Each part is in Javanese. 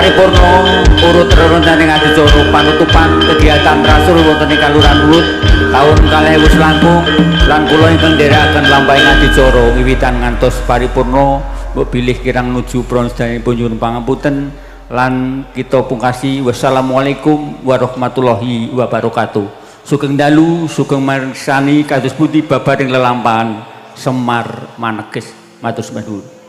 Paripurna urut rerencanane adicara panutupan kegiatan rasul wonten ing Kalurahan Wuluh taun 2000 langkung lan kula ingkang nderekaken lampahing adicara wiwitan ngantos paripurna mbok bilih kirang nuju pransedayanipun nyuwun pangapunten lan kita pungkasi wassalamualaikum warahmatullahi wabarakatuh. Sugeng dalu, sugeng marsani kados pundi babaring lelampahan Semar Maneges. Matur suwun.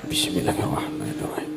Bismillahirrahmanirrahim.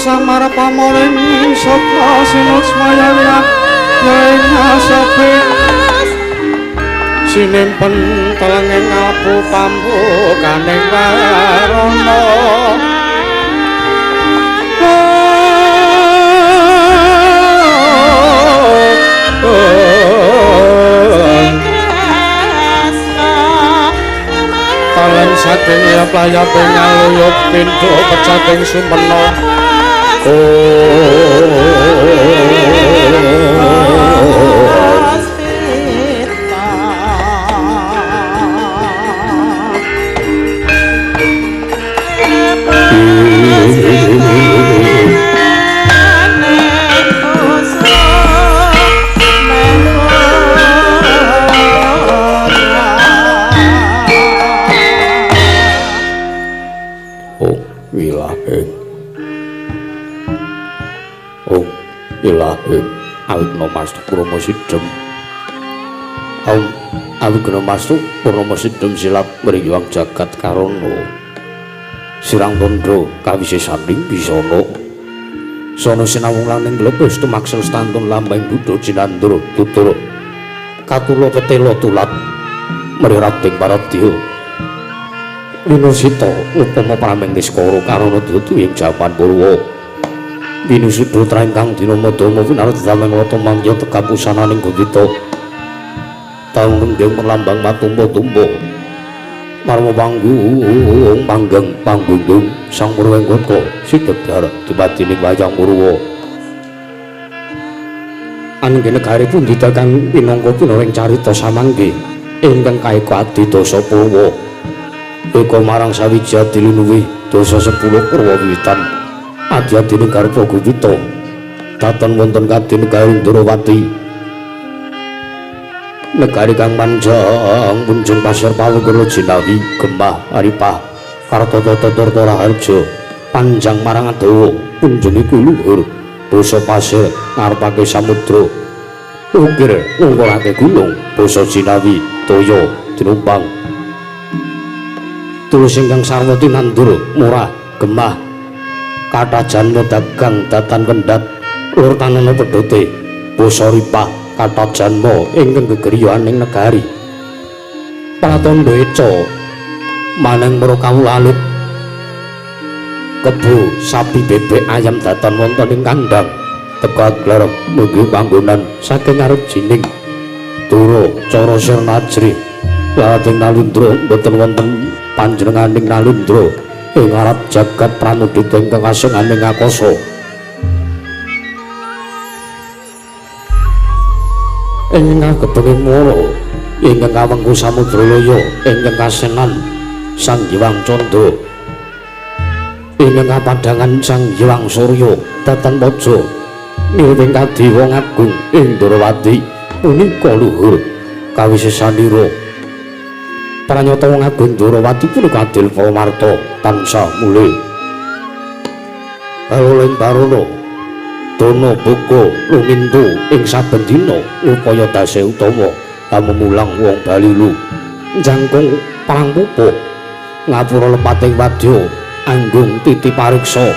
Samar pamoring saka sinutsmaya ing asape sinimpen telenging abu pambukaning warana. Talen saking layap-layaping ngaluyup pindho pecating sumena. Ilahi awigna mastu purnama sidhem. Awigna mastu purnama sidhem silap mriyang jagat karana. Sirang tandha kawisesaning bisana. Sono sinawung laning mlebes tumaksel stantun lambang buddha jinandur tutur. Katula ketela tulat mrirating paradya. Winusita upama prameng niskara karana dudu ing jaman Purwa. Winusudha traing kang dina madama winarta dameng lata mangya tekapusananing Gundita. Taung renggeng perlambang matumpa-tumpa. Marma panggung panggeng panggunggung sang Purwengkata sidhedhar dumadining wayang Purwa. Anggene negari pundi kang pinangka pinoring carita samangke ingkang kaeka adidasa Purwa. Eka marang sawiji adilunuwi dasa 10 Purwa wiwitan adi-adine garba Gundita datan wonten kadhi negari Ndrawati. Negari kang panjang punjung pasir pawukira jinawi gemah aripah kartata tata raharja panjang marang adawa punjung iku luhur basa pasir ngarepake samudra ukir ngungkurake gunung basa jinawi toya tinumpang tulus ingkang sarwa tinandur murah gemah kathah janma dagang datan kendhat lur tanana pedhote basa ripah kathah janma ingkang gegriyaning negari pratandha eca maneng mara kawula alit kebo sapi bebek ayam datan wonten ing kandhang teka glar munggu panggonan saking arep jining dura cara sirna ajrih lalating nalindra boten wonten panjenenganing nalindra ing arep jagat pramudita ingkang asenganing akasa. Ing kagebenging mara ingkang kawengku samudra laya ingkang kasenan Sang Hyang Candra ingkang kapadhangan Sang Hyang Surya datan praja miring kadewa agung ing Ndrawati punika luhur kawisesanira. Pranyata wong agung Ndrawati punika adil paramarta tansah mulih baloling barana dana buka lumintu ing saben dina upaya dase utama amemulang wong balilu jangkung perang pupuh ngapura lepating wadya anggung titi pariksa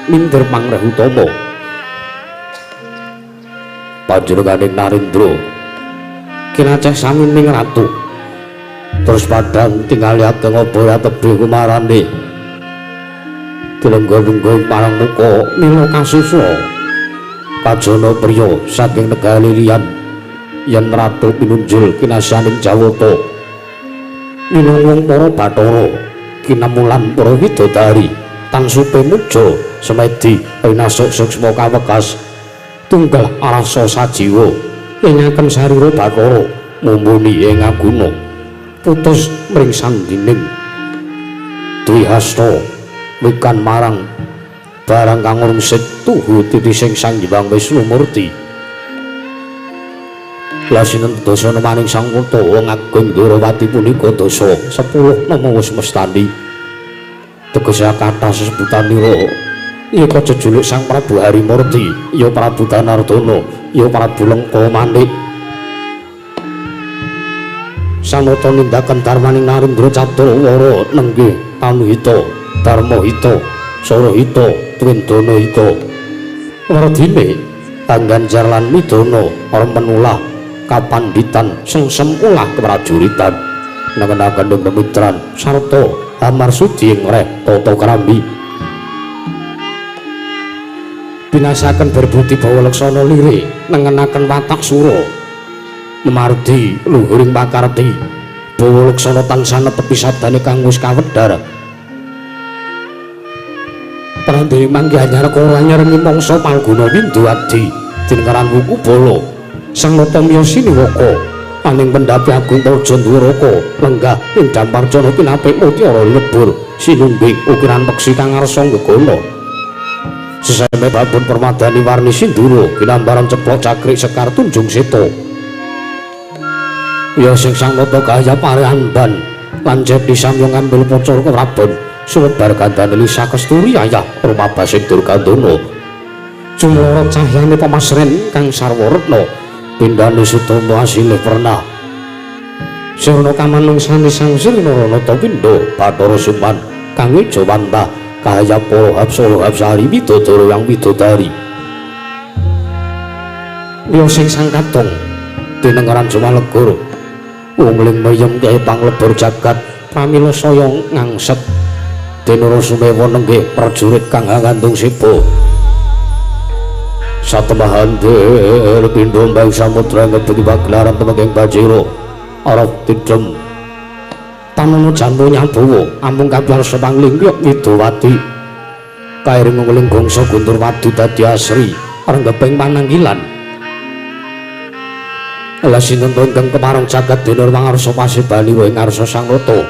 minder pangreh utama. Panjenenganing Narendra kinaceh samining ratu terus padang tingali ageng obor tebih kumarane dilengga-lengga parang muka mila kasusa kajana priya saking negari liyan yen ratu pinunjul kinasaning Jawata minangka para bathara kinemulan para widodari tangsupe muja semedi rinasuk suksma kawekas tunggal arasa sajiwa ingaken sarira bathara mumpuni ing aguna putus mring sandining Dwihasta wikan marang barang kang ngurungsit tuhu titising Sang Hyang Wisnu Murti. Lasinten dasa nemaning Sang Kutha wong agung Ndrawati punika dasa 10 nama wis mestani tegese kathah sesebutanira yeka jejuluk Sang Prabu Harimurti ya Prabu Danardana ya Prabu Lengka Manik. Sanata nindakan darmaning Narendra Catrawara nenggih Tanuhita Darmahita Sarahita Twindana hita werdine Tangganjar lan Midana remen ulah kapanditan sengsem ulah keprajuritan nengenaken pemitran sarta amarsudi ing reh tata krambi binasaken berbudi bawa laksana lire nengenaken watak sura memardi luhuring pakarti bawa laksana tansah netepi sabdane kang wis kawedhar. Prandene manggih anyar kala nyerengi mangsa palguna windu abdi dinkaran wuku bala Sang Nata miyos siniwaka aning pendhapi agung Praja Ndwaraka lenggah ing Damparjana pinapik mutiara lebur sinungging ukiran peksi kang ngarsa nggegana seseme babon permadani warni sindura kinambaran ceplok cakrik sekar tunjung seta ya sing Sang Nata gaya parehan ban lan jeti samya ngambil pocor keprabon sumebar gandane Lisa Kesturi ayah rumabasing Durgandana. Jumlara cahyane pemasren kang sarwa retna pindhane sutama asilih pernah. Sirna kamanungsane Sang Sri Naranata Pindha Bathara Suman kang ejawantah kaya para hapsara hapsari widodara yang widodari. Liya sing sang katong tinengeran Jumalegur wungling meyem kaya panglebur jagat pramila saya ngangset denara sumewa nenggih prajurit kang ngandung sipa. Satemahan der pindha mbang samudra ngebengi pagelaran temenging bajira arep tidhem tanono jambu nyabawa ampung kapiyarsa panglingkyuk Widowati kairing nguling gongso guntur wadu dadi asri renggeping pananggilan. Lah sinten to ingkang kemarang jagat dene mangarsa pasebali ing ngarsa Sang Nata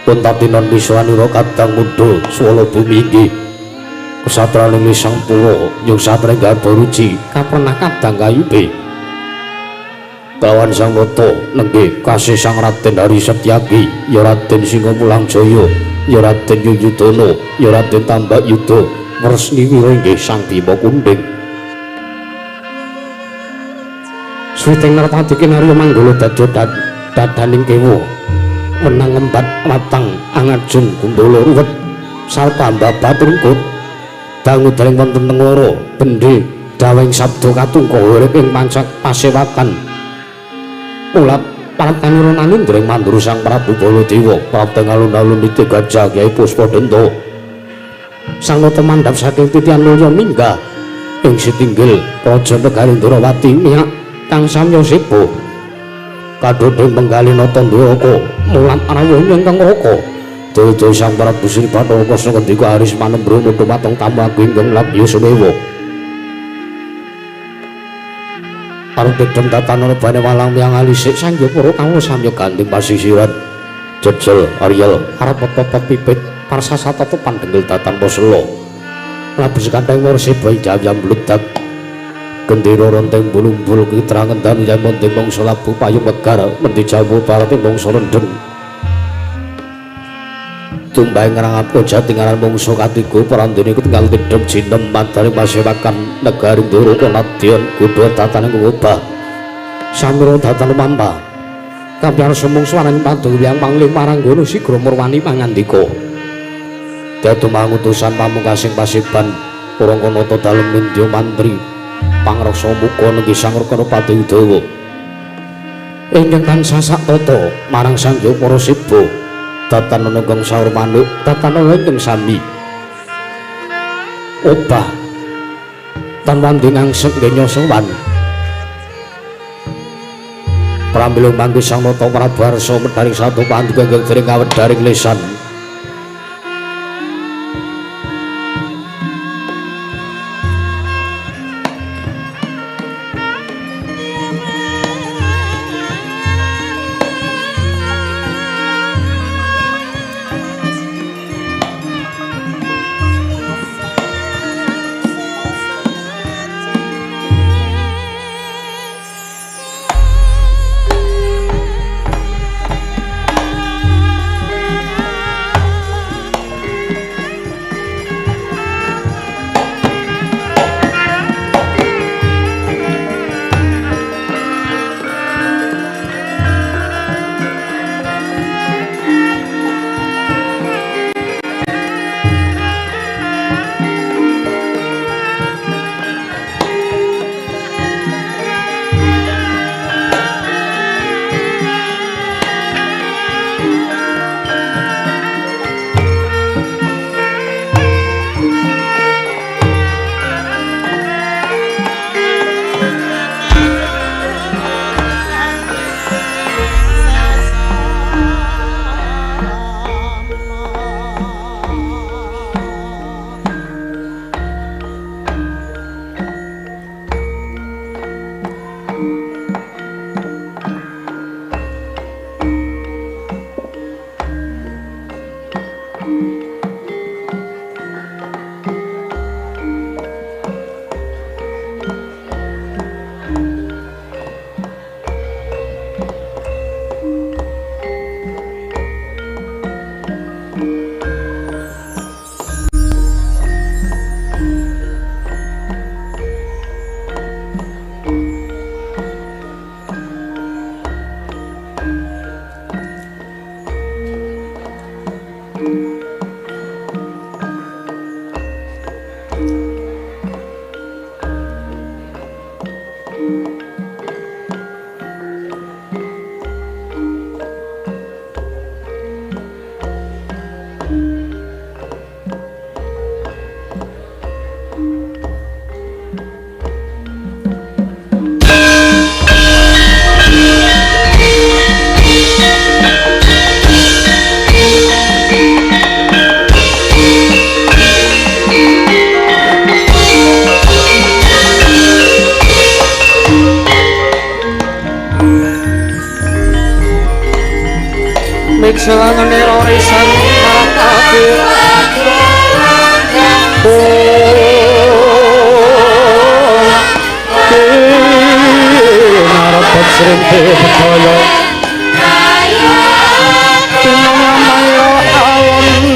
puntatinon miswanira kadang mudha swala bumi inggih kesatraning Sang Pura nyuksatring Garba Ruci kaprenah kadang kayube kawan Sang Nata nenggih kasih Sang Raden Hari Setyaki ya Raden Singamulang Jaya ya Raden Yuyudana ya Raden Tambak Yuda Wresni wira inggih Sang Bima Kunding. Switing Nerpati kinarya manggala dadya dadaning kewa wenang ngembat watang angajung gundala ruwet sarta babat rungkut dangu dereng wonten tengara bendhe dawing sabda katungka urip ing pancak pasewakan ulat paratanira nanindring mandura Sang Prabu Baladewa prapteng alun-alun niti gajah Kyai Puspadenta. Sang Nata mandhap saking titian mulya minggah ing sitinggil praja negari Ndrawati miyak kang samya sepo kadhodheng penggalih nata Nduraka mulat rawuh ingkang raka daya Sang Prabu Sri Bathara Kresna ngendika aris manembra dhumateng tamu agung ingkang labya sumewa. Arep dedem tatanana bane walang miyang alisik sangya para kawula samya gandeng pasisiran jejel aryel arep pepet pipit parsasata tepan dengkil datan posela labu sekanteng warseba jam bludak gendera ronteng bulumbul kitrangen danu yamonting mangsa labu payung megar mendi jamu parating mangsa rendeng tumbang ngrangap jati ngaran mangsa katiga prandene ketinggal tidhem jinem madaring pasewakan negari Ndoraka nadyan godha tataning ngobah samira datan mampa kapiyarsa mungsu aran padung wiyang pangling maranggono sigra murwani pangandika dadi mangutusan pamungkasing pasiban Purangkanata dalem nindya mantri pangreksa muka nenggi Sang Rekanapati Udawa ingkang tansah saktata marang Sang Hyang Parasiba datan ingkang saur manuk datan ingkang sami obah tan wandi ngangsek genya sowan pramila mangke Sang Nata Prabu Arsa medharing satu pandhuka ingkang dering kawedharing lesan. Yeah. Selangane orisan marake narapet srimpi bedaya tinamaya alon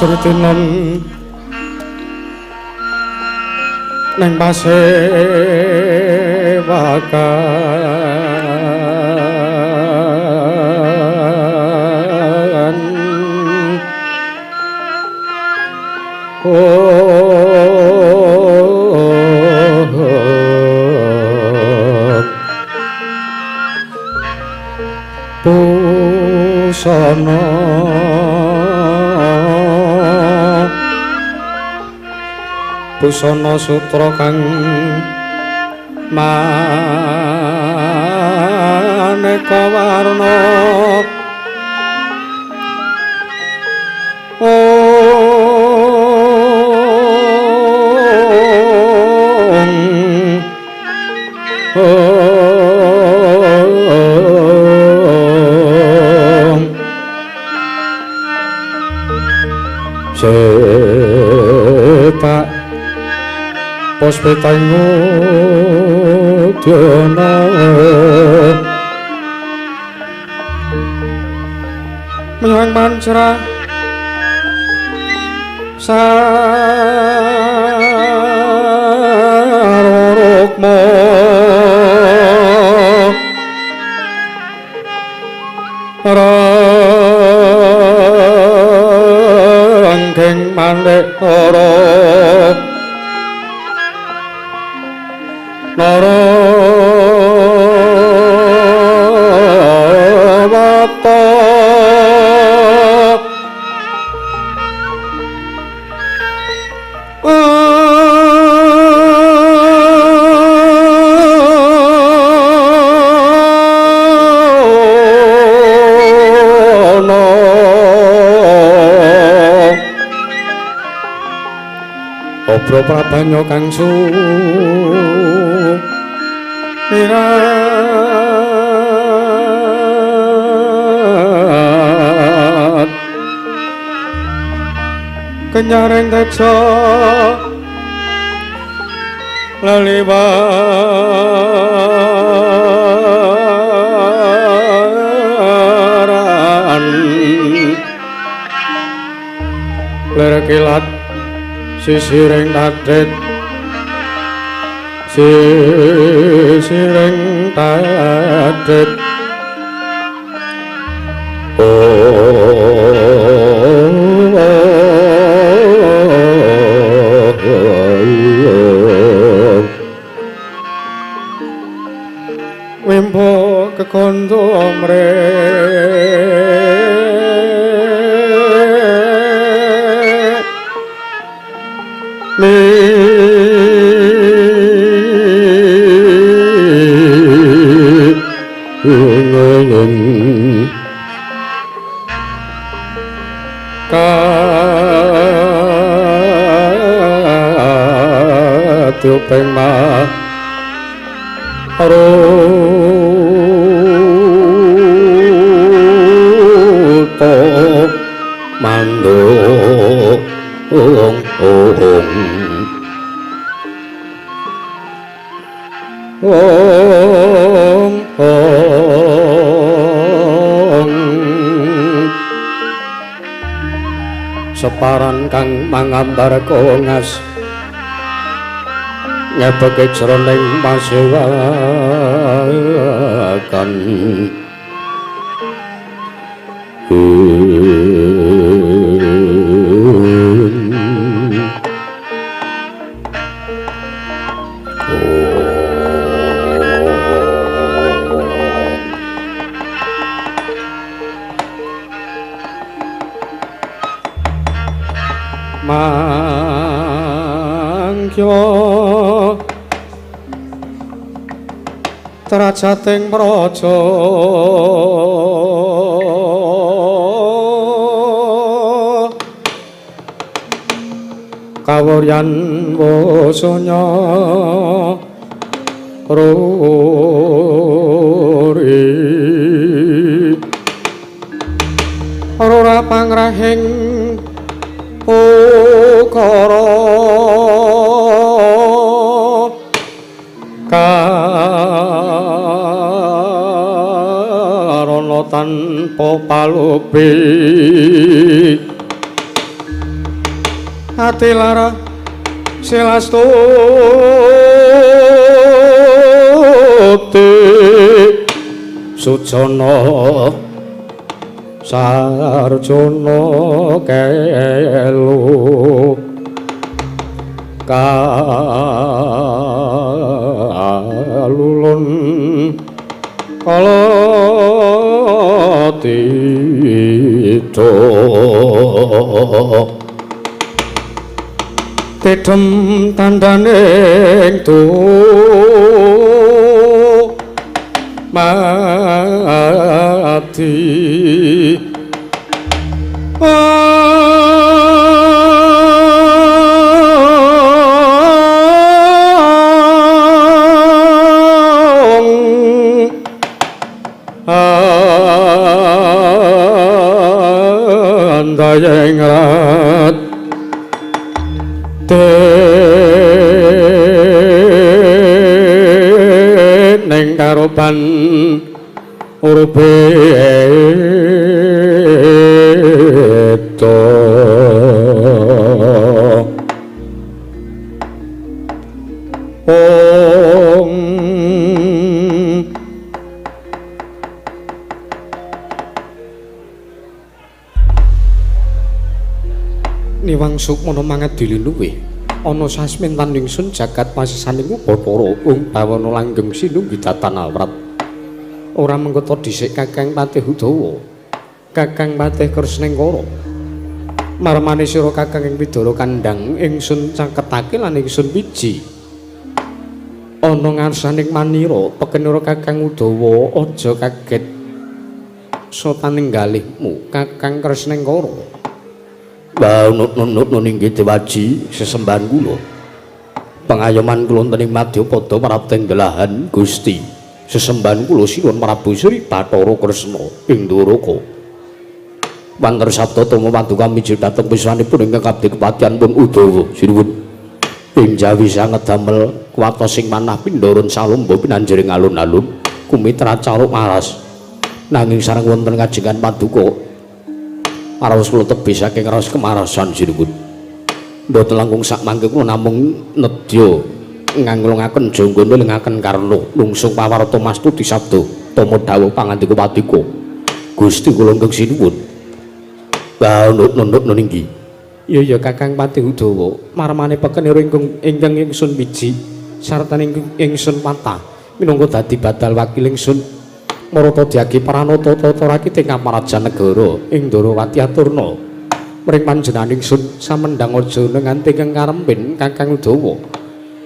Sritinon neng pasewakan busana busana sutra kang maneka warna ong cetak Puspita Ngudyana menyang pancra sarurukma ranggeng manik nara narawata Obro prabanya kang sumirat kenyaring teja Leliwaran lir kilat sisiring tadet sisiring tadet wimbo kekondo mre mi kaduping maruta mandung ong ong ong separan kang mangambar kongas ngebeke jroning pasewakan mangkya trajating praja kawuryan wasanya ruri ora pangrahing ukara karana tanpa palupi ati lara selastuti sujana sarjana kelu kalulun kala tito tidhem tandhaning tu mati andayeng rat dening karoban urbeta ong niwang sukmana mangadili luwih ana sasmin lan ingsun jagat pasisaning Bathara ung bawana langgeng sinunggi datan awrat ora mengkota dhisik Kakang Patih Udawa Kakang Patih Kresnengkara marmane sira Kakang ing Widara kandhang ingsun caketake lan ingsun wiji ana ngarsaning manira pekenira Kakang Udawa aja kaget sotaning galihmu Kakang Kresnengkara. Nunut inggih Dewaji sesembahan kula. Pengayoman kula wonten ing Madyapada prapteng gelahan Gusti. Sesembahan kula sinuwun Prabu Sri Bathara Kresna ing Dwaraka. Wanter sabda tama paduka mijil dhateng wiswanipun ingkang abdi kepatihan pun Udawa. Sinuwun. Ing Jawi sanget damel kuwatos sing manah pindorun salomba pinanjering alun-alun kumitra caluk maras. Nanging sareng wonten kajengan paduka raos kula tebih saking raos kemarasan sinuwun. Mboten langkung sak mangke kula namung nedya nganglungaken jangga nelingaken karna nungsung pawarta mastuti sabda tama dawuh pangandika paduka Gusti kula ingkang sinuwun. Nunuk ninggi. Iya ya Kakang Patih Udawa, marmane peken ingkang ingkang ingsun biji sarta ingsun patah minangka dadi badal wakil ingsun marata dyagi pranata tata rakit ing kamarajan negara ing Ndorowati aturna mring panjenengan ingsun samendhang aja nganti ingkang karempin Kakang Udawa.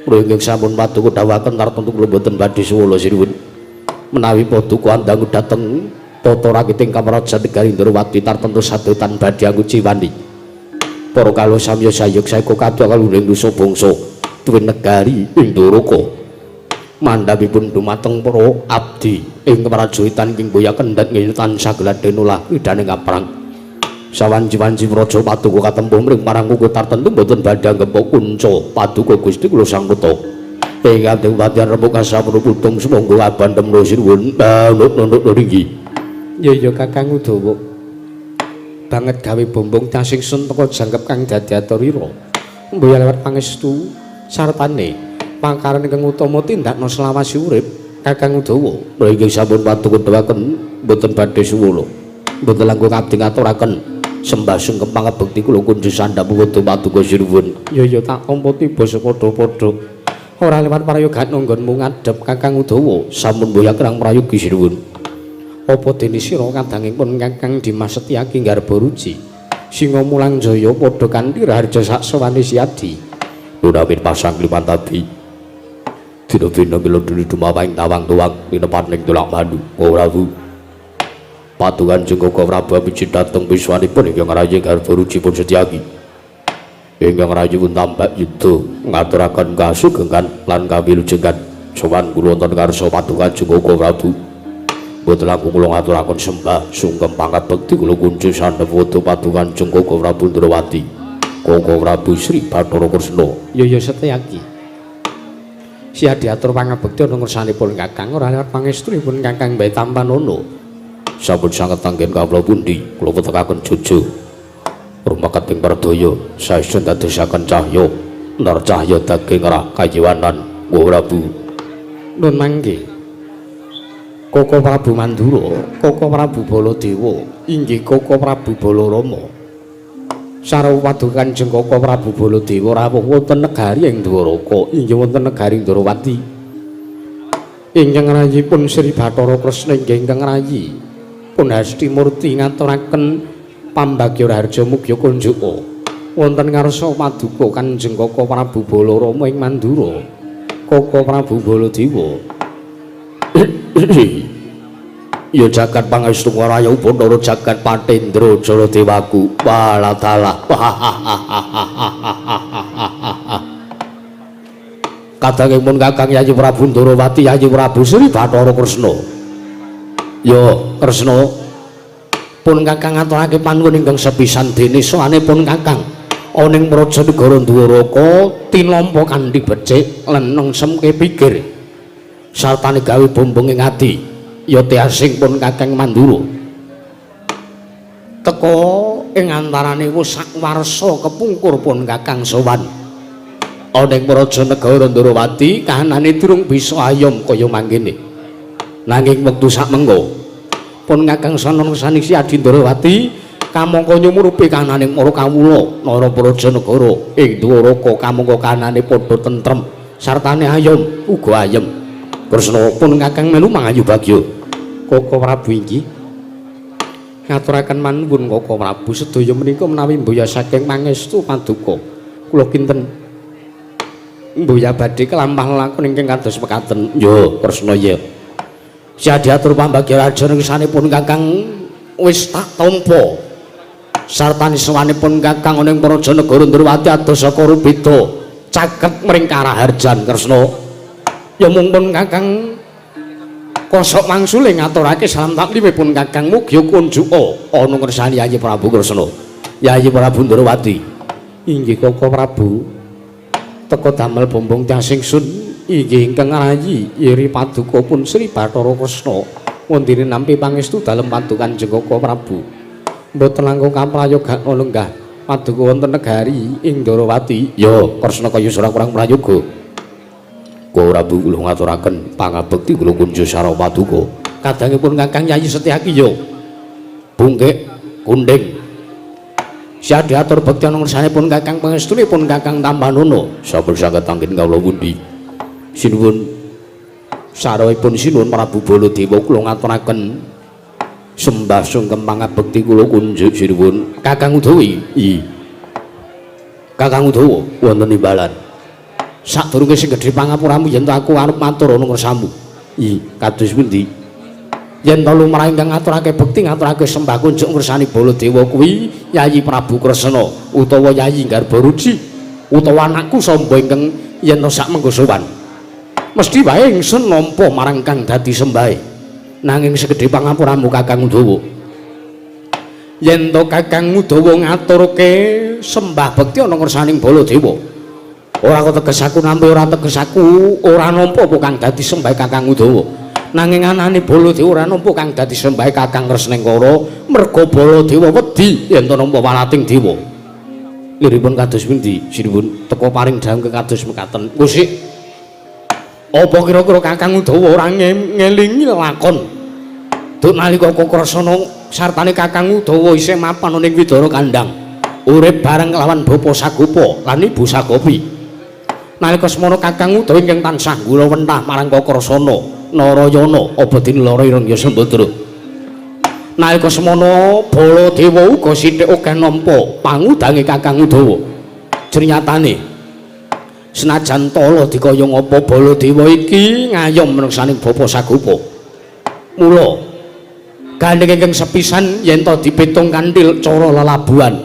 Kula ingkang sampun paduka dawuhaken tartemtu kula boten badhe suwala sinuwun. Menawi paduka andhangu dhateng tata rakit ing kamarajan negari Ndorowati tartemtu sadotan badhe anguciwani. Para kawula samya sayuk saeka kadua kaluhuring nusa bangsa tuwin negari ing Ndoraka. Mandhapipun dumateng para abdi ing kamrajuwitan ing boya kendhat nggih tansah gladhen olah kridhaning kaprang. Sawanci-wanci praja paduka katempuh mring marang kuku tartemtu boten badhe anggep kunca paduka Gusti kula Sang Putra. Ing abdi rembug kasampurna putung sumangga abandhem sinuwun. Nunuk ninggi. Ya ya Kakang Udawa. Banget gawe bombong tasing sun teka jangkep kang dadi aturira. Mboya lewat pangestu sartane pangkaran ingkang utama tindakna selawase urip Kakang Udawa. Lha inggih sampun paduka dawuhaken boten badhe suwala. Mboten langkung abdi ngaturaken sembah sungkem pangabekti kula kunjuk sandhap wudu paduka sinuwun. Ya ya tak tampa tiba sepadha-padha. Ora lewat prayoga nggonmu ngadhep Kakang Udawa. Sampun mboya kerang prayogi sinuwun. Apa dene sira kadangipun Kakang Dimas Setyaki nggarba ruji Singa Mulang Jaya padha kanthi raharja saksawane Siadi. Lunawin pasang limantabi dina bina ngelunduni dumawang tawang tuwang linepaning tulak mandu Prabu patungan Jengkoko Prabu amiji dhateng wiswanipun ingkang rayi garba ruji pun Setyaki ingkang rayi pun tambak yuda ngaturaken kasugengan lan kawilujengan sowan kula wonten ngarsa patungan Jengkoko Prabu. Mboten langkung kula ngaturaken sembah sungkem pangabekti kula kunci sandhep wudu patungan Jengkoko Prabu Ndrawati Koko Prabu Sri Bathara Kresna. Ya ya Setyaki. Siadi atur pangabekti ana ngersanipun Kakang ora lewat pangestunipun Kakang bae tampanana. Sampun sanget anggen kawula pundi kula petekaken jojo rumaketing perdaya saestu dadosaken cahya nar cahya daging rah kayiwanan Prabu. Nun mangke Koko Prabu Mandura, Koko Prabu Baladewa, inggih Koko Prabu Balarama. Sarwa paduka Kanjeng Koko Prabu Baladewa rawuh wonten negari ing Dwaraka, inggih wonten negari Ndrawati. Ingkang rayipun Sri Bathara Kresna inggih ingkang rayi pun Hastimurti ngaturaken pambagya raharja mugya kunjuka wonten ngarsa paduka Kanjeng Koko Prabu Balarama ing Mandura, Koko Prabu Baladewa. Ya jagat pangestu raya Bathara jagat Patendra Jaladewaku walatalah. Kadangipun Kakang Yayi Prabu Ndrawati Yayi Prabu Sri Bathara Kresna. Ya Kresna pun Kakang ngaturake panuwun ingkang sepisan dene sowanipun Kakang ana ing praja negara Dwaraka tinampa kanthi becik lan nengsemke pikir sartane gawe bombong ing ati ya tiasing pun Kakang Mandura teka ing antarane wis sak warsa kepungkur pun Kakang sowan ana ing praja negara Ndrawati kahanane durung bisa ayom kaya mangkene nanging wektu sak mengko pun Kakang sowan ngersani Siadi Ndrawati kamangka nyumurupi kahanane para kawula nara praja negara ing Dwaraka kamangka kahanane padha tentrem sartane ayom uga ayem. Kresna pun Kakang melu mangayu bagya. Koko Prabu inggih ngaturaken manuwun Koko Prabu sedaya menika menawi mboya saking pangestu paduka kula kinten mboya badhe kelampah lakon ingkang kados mekaten. Yo Kresna ya. Siadi atur pambagya raja ngersanipun Kakang wis tak tampa sartane sowanipun Kakang ana ing praja negara Ndrawati adoh saka rubeda caket mring karaharjan Kresna. Ya mung pun Kakang kosok mangsule ngaturake salam taklimipun Kakang mugi kunjuka ana ngersani Yayi Prabu Kresna. Yayi Prabu Ndrawati. Inggih Koko Prabu. Teka damel bombong tiasing sun inggih ingkang rayi iri paduka pun Sri Bathara Kresna wondene nampi pangestu dalem paduka Kanjeng Koko Prabu. Mboten langkung kaprayoga lenggah paduka wonten negari ing Ndarawati. Ya, Kresna kaya ora kurang prayoga. Koko Prabu kula ngaturaken pangabekti kula kunjuk sarwa paduka. Kadangipun Kakang Yayi Setyaki ya. Bungkek kunding. Siap diatur bekti ana ngersanipun Kakang pangestunipun Kakang Tampanana. Sampun saged anggen kawula pundi. Sinuwun sarwipun Sinuwun Prabu Baladewa kula ngaturaken sembah sungkem pangabekti kula kunjuk sinuwun. Kakang Udawi. I. Kakang Udawa wonten imbalan. Sadurunge sing gedhe pangapuramu yen to aku arep matur ana ngersamu. I, kados pundi? Yen to lumrah ingkang ngaturake bekti ngaturake sembah kunjuk ngersani Baladewa kuwi Yayi Prabu Kresna utawa Yayi Garbaruci utawa anakku Samba ingkang yen to sak mengko sowan. Mesti wae ingsun nampa marang kang dadi sembahe. Nanging segedhe pangapuramu Kakang Udawa. Yen to Kakang Udawa ngaturke sembah bekti ana ngersaning Baladewa. Ora kok teges aku nampi ora teges aku ora nampa apa kang dadi sembahe Kakang Udawa. Nanging anane Baladewa ora nampa kang dadi sembahe Kakang Kresnengkara merga Baladewa wedi yen to nampa walating dewa. Liripun kados pundi? Sinuwun teka paring dawuh kados mekaten. Kusik. Apa kira-kira Kakang Udawa ora ngelingi lakon duk nalika Kresna sartane Kakang Udawa isih mapan ning Widara Kandang urip bareng kelawan Bapa Sagopa lan Ibu Sagopi. Nalika semono Kakang Udawa ingkang tansah gulawentah marang Kresna Narayana apa dene lara ireng ya Sembadra. Nalika semono Baladewa uga sithik akeh nampa pangudange Kakang Udawa. Jrenyatane senajan tala dikaya ngapa Baladewa iki ngayom menungsaning Bapa Sagopa. Mula gandeng ingkang sepisan yen to dipitung kanthil cara lelabuhan.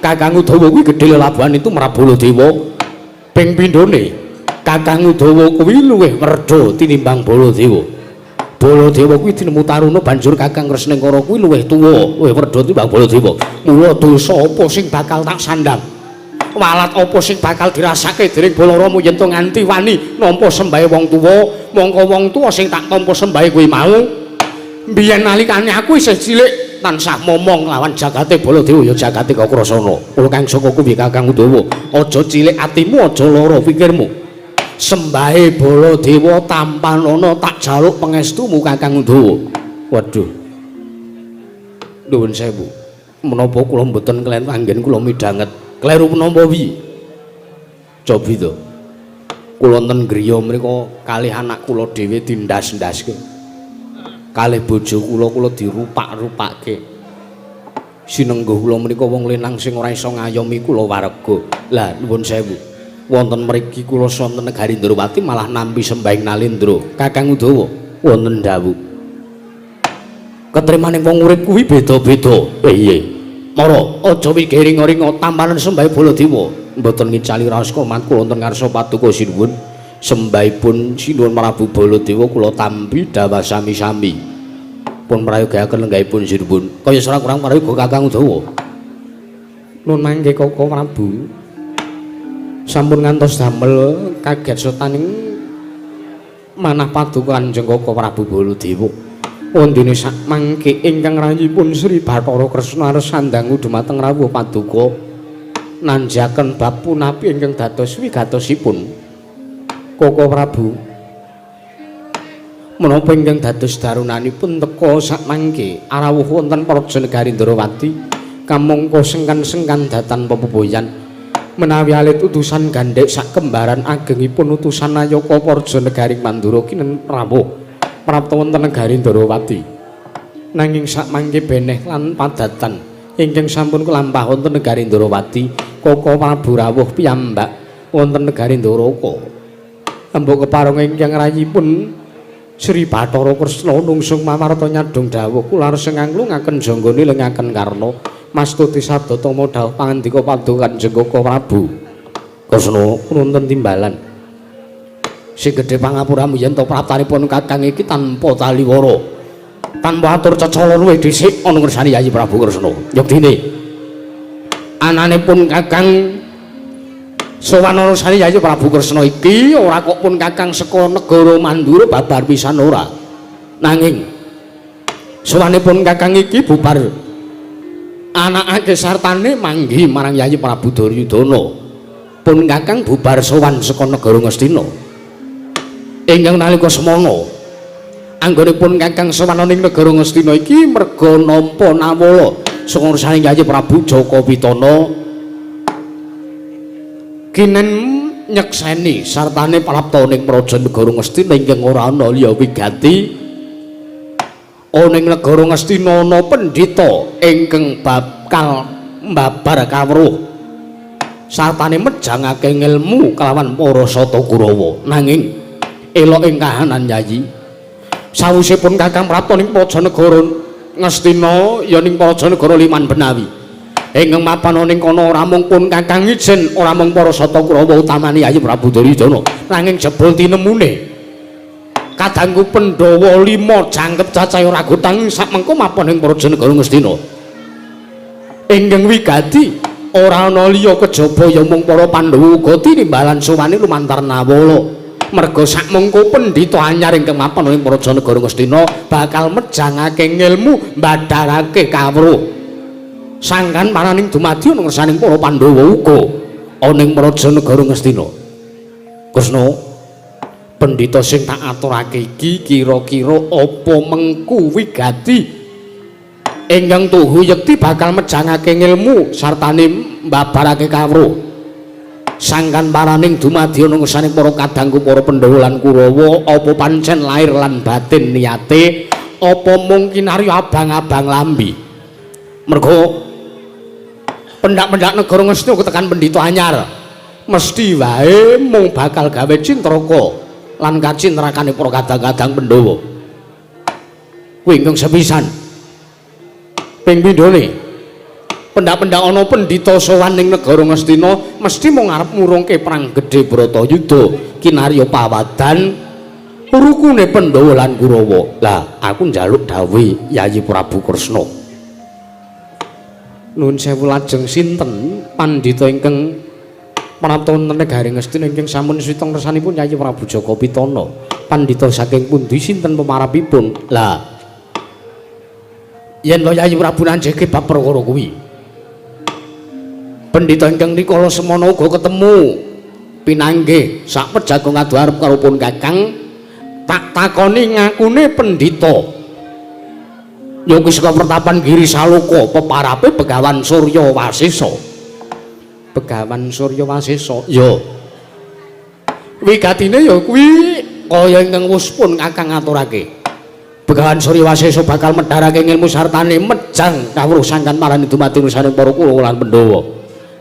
Kakang Udawa kuwi gedhe lelabuhan itu marang Baladewa. Ping pindhone Kakang Udawa kuwi luwih werda tinimbang Baladewa. Baladewa kuwi tinemu taruna banjur Kakang Kresnengkara kuwi luwih tuwa, luwih werda tinimbang Baladewa. Mula dosa apa sing bakal tak sandhang? Walat apa sing bakal dirasake dening Balarama yen to nganti wani nampa sembahe wong tuwa, mongko wong tuwa sing tak tampa sembahe kuwi mau. Biyen nalikane aku isih cilik tansah momong lawan jagate Baladewa ya jagate Kresna. Kula kang saka kuwi Kakang Udawa, aja cilik atimu, aja lara pikirmu. Sembahe Baladewa tampanana tak jaluk pangestumu Kakang Udawa. Waduh. Nuwun sewu. Menapa kula mboten klen anggen kula midhanget. Kleru menapa wi? Cobi to. Kula ten griya mriku kalih anak kula dhewe dindas-ndaske. Kalih bojo kula kula dirupak-rupake. Sinengguh kula menika wong lanang sing ora iso ngayomi kula warga. Lah nuwun sewu. Wonten mriki kula sonten negari Ndrawati malah nampi sembahing Nalendra. Kakang Udawa wonten dawuh. Ketrimaning wong urip kuwi beda-beda. Piye? Mara aja wigiring-ringa tampanan sembahe Baladewa. Mboten ngicali raos komat kula wonten ngarsa paduka sinuwun. Sembahipun Sinuwun Prabu Baladewa kula tampi dawah sami-sami. Pun prayogaaken lenggahipun sinuwun. Kaya ora kurang prayoga Kakang Udawa. Nun mangke Koko Prabu. Sampun ngantos damel kaget setaning manah paduka Kanjeng Koko Prabu Baladewa. Wondene sak mangke ingkang rayipun Sri Bathara Kresna arsandangu dumateng rawuh paduka nanjaken bab punapi ingkang dados wigatosipun. Koko Prabu menapa ingkang dados darunanipun teka sak mangke arawuh wonten praja negari Ndrawati kamangka sengkan-sengkan datan pepoboyan menawi alit utusan gandhek sak kembaran agengipun utusan nayaka praja negari Mandura kinen rawuh prapta wonten negari Ndrawati. Nanging sak mangke beneh lan padatan ingkang sampun kelampah wonten negari Ndrawati, Koko Prabu rawuh piyambak wonten negari Ndaraka. Embuk kepareng ingkang rayipun Sri Bathara Kresna nungsung mamarta nyadhong dawuh kula reseng anglungaken janggane lengaken karna mastuti sabda tama dawuh pangandika paduka Kanjeng Koko Prabu Kresna wonten timbalan. Sing gedhe pangapuramu yen to praptanipun Kakang iki tanpa taliwara, tanpa atur cecala luwih dhisik ana ngersani Yayi Prabu Kresna. Yektine ananipun Kakang Sowan ana Yayi Prabu Kresna iki ora kok pun Kakang saka negara Mandura babar pisan ora. Nanging sowanipun Kakang iki bubar anakake sartane manggi marang Yayi Prabu Duryudana. Pun Kakang bubar sowan saka negara Ngastina. Ingkang nalika semana anggonipun Kakang sowan ning negara Ngastina iki merga nampa nawala saka ngersane Yayi Prabu Jaka Pitana kinen nyekseni sartane prapta ning praja negara Ngastina ingkang ora ana liya wigati. Ana ing negara Ngastina ana pendhita ingkang bakal mbabar kawruh sartane mejangake ngelmu kelawan para Sata Kurawa. Nanging elok ing kahanan Yayi, sawusipun Kakang prapta ning praja negara Ngastina ya ning praja negara Liman Benawi ingkang mapan ning kono ora mung pun Kakang ijen ora mung para Sata Kurawa utamane Yayi Prabu Duryudana, nanging jebul tinemune kadangku Pandhawa 5 jangkep cacahe ora gotang sakmengko mapan ing praja negara Ngastina ingkang wigati ora ana liya kejaba ya mung para Pandhawa uga tinimbalan sowane lumantar nawala. Merga sakmengko pendhita anyar ingkang mapan ing praja negara Ngastina bakal mejangake ngelmu mbadharake kawruh sangkan paraning dumadi ana ngersaning para Pandhawa uga ana ing praja negara Ngastina. Kresna, pendhita sing tak aturake iki kira-kira apa mengku wigati ingkang tuhu yekti bakal mejangake ngelmu sartane mbabarake kawruh sangkan paraning dumadi ana ngersaning para kadangku para Pandhawa lan Kurawa apa pancen lair lan batin niate apa mung kinarya abang-abang lambi. Merga pendak-pendak negara Ngastina ketekan pendhita anyar mesti wae mung bakal gawe cintraka lan kacintrakane para kadang-kadang Pandhawa. Kuwi ingkang sepisan. Ping pindhone pendak-pendak ana pendhita sowan ning negara Ngastina mesti mung arep murungke perang gedhe Bratayuda kinarya pawadan rukune Pandhawa lan Kurawa. Lah aku njaluk dawuh Yayi Prabu Kresna. Nuwun sewu, lajeng sinten pandhita ingkang prapta wonten negari Ngastina ingkang sampun swita ngersanipun Yayi Prabu Jaka Pitana? Pandhita saking pundi, sinten pemarapipun? Lah yen to Yayi Prabu nanjeke bab perkara kuwi, pendhita ingkang rikala semana uga ketemu pinanggih sak pejago ngadu arep karo pun Kakang, tak takoni ngakune pendhita ya kuwi saka pertapan Giri Saloka, peparape Begawan Surya Wasesa. Begawan Surya Wasesa ya wigatine ya kuwi kaya ingkang wis pun Kakang aturake. Begawan Surya Wasesa bakal medharake ngilmu sartane mejang kawruh sangkan marani dumadi ngersane para Kurawa lan Pandhawa.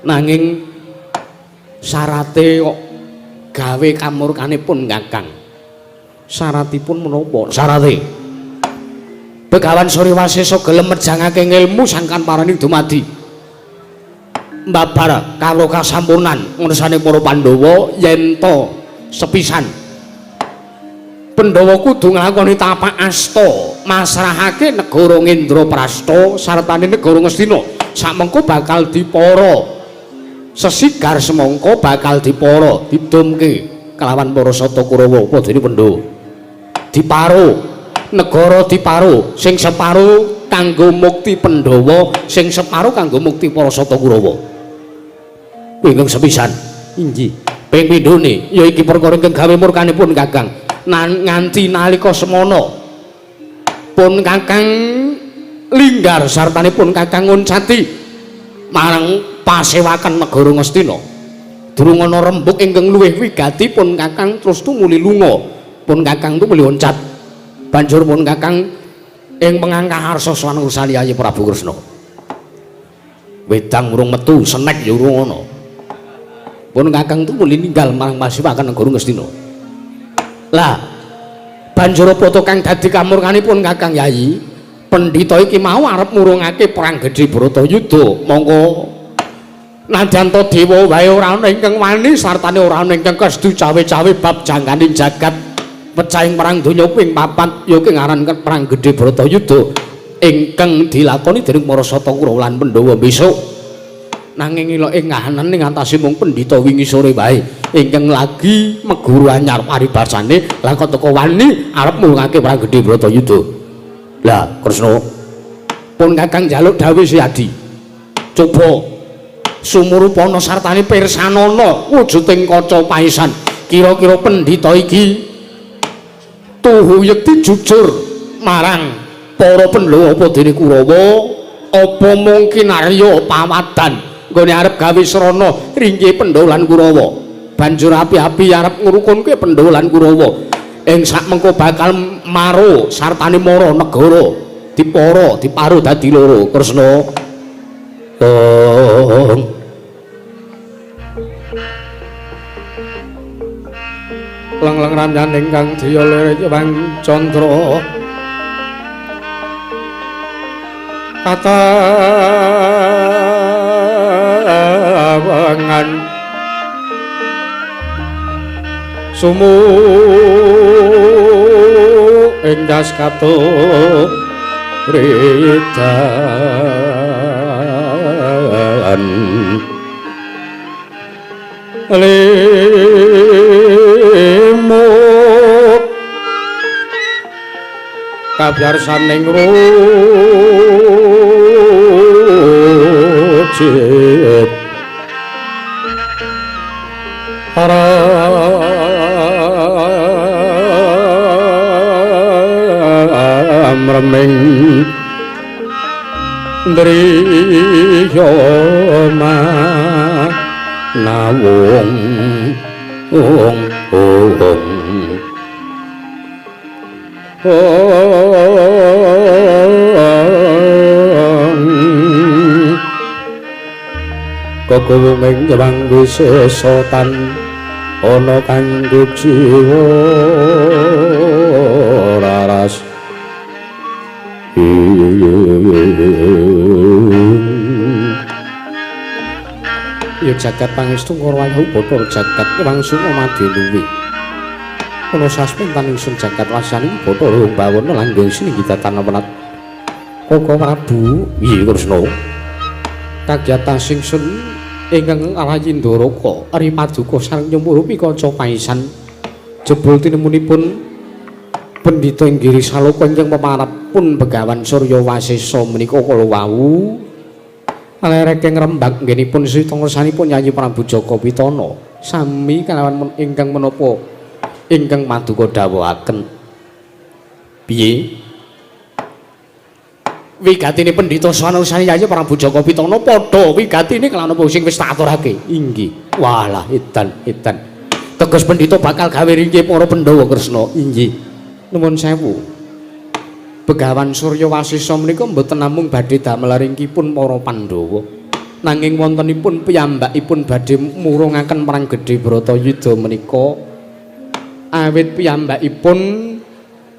Nanging syarate kok gawe kamurkanipun Kakang. Syaratipun menapa? Syarate Begawan Surya Wasesa gelem mejangake ngilmu sangkan paraning dumadi mbabar kawruh kasampurnan ngersane para Pandhawa yen to sepisan Pandhawa kudu nglakoni tapak asta masrahake negara Ngendraprasta sartane negara Ngastina sakmengko bakal dipara sesigar semangka bakal dipara didumke kelawan para Sata Kurawa padane Pandhawa. Diparo negara diparo, sing separo kanggo mukti Pandhawa, sing separo kanggo mukti para Sata Kurawa. Kuwi ingkang sepisan. Inggih. Ping pindhone ya iki perkara ingkang gawe murkanipun Kakang. Nganti nalika semana pun Kakang linggar sartanipun Kakang nguncati marang pasewakan negara Ngastina. Durung ana rembug ingkang luwih wigati pun Kakang terus tumuli lunga, pun Kakang tumuli loncat. Banjur pun Kakang ing pengangkah arsa sowan ngursani Yayi Prabu Kresna. Wedang urung metu, senek ya urung ana. Pun Kakang tumuli ninggal marang pasewakan negara Ngastina. Lah banjur apa to kang dadi kamurkanipun Kakang Yayi? Pendhita iki mau arep murungake perang gedhe Bratayuda. Mongko nadyan ta dewa wae ora ana ingkang wani sartane ora ana ingkang kestu cawe-cawe bab jangkaning jagat pecahing perang donya ping 4 ya ki ngaran perang gedhe Bratayuda ingkang dilakoni dening para Sata Kurawa lan Pandhawa besok. Nanging iloke ngahanan ing atase mung pendhita wingi sore wae ingkang lagi meguru anyar paribasane lah kok teko wani arep mulungake Perang Gedhe Bratayuda. Lah Kresna pun Kakang njaluk dawuh Siyadi. Coba sumurupana sartane pirsanana wujuding kaca paesan. Kira-kira pendhita iki tuhu yekti jujur marang para Pandhawa apa dene Kurawa apa mung kinarya pawadan nggone arep gawe srana ringke Pandhawa lan Kurawa. Banjur api-api arep ngrukunke Pandhawa lan Kurawa ing sak mengko bakal maro sartane mara negara dipara diparu dadi loro. Kresna Leng-leng ramyaning kang diya lirik Wang Candra katawangan sumu ing das kato ridan limut kabyarsaning rujit aram reming ndriyama nawung ung ung kekuwunging jewang wisesa tan ana kanggo jiwa raras. Ya jagat pangestu ngorwayu bathara jagat langsung madenuwi. Ana saspentan ingsun jagat wasani bathara bawana langgeng sininggi tanah wenat. Koko Prabu, iya Kresna. Kagiatan singsun ingkang alayi Ndaraka ri paduka sareng nyumurupi kanca paisan. Jebul tinemunipun pendhita inggih Saloka ingkang pemarep pun Begawan Surya Wasesa menika kala wau lereke ngrembak nggenipun sita ngersanipun Yayi Prabu Jaka Pitana sami kalawan ingkang menapa ingkang paduka dawuhaken. Piye wigatine pendhita sanusane Yayi Prabu Jaka Pitana padha wigatine kelawan apa sing wis tak aturake? Inggih. Walah edan edan teges pendhita bakal gawe ringke para Pandhawa Kresna. Inggih. Nuwun sewu. Begawan Surya Wasesa menika mboten namung badhe damel ringkipun para Pandhawa, nanging wontenipun piyambakipun badhe murungaken Perang Gedhe Bratayuda menika. Awit piyambakipun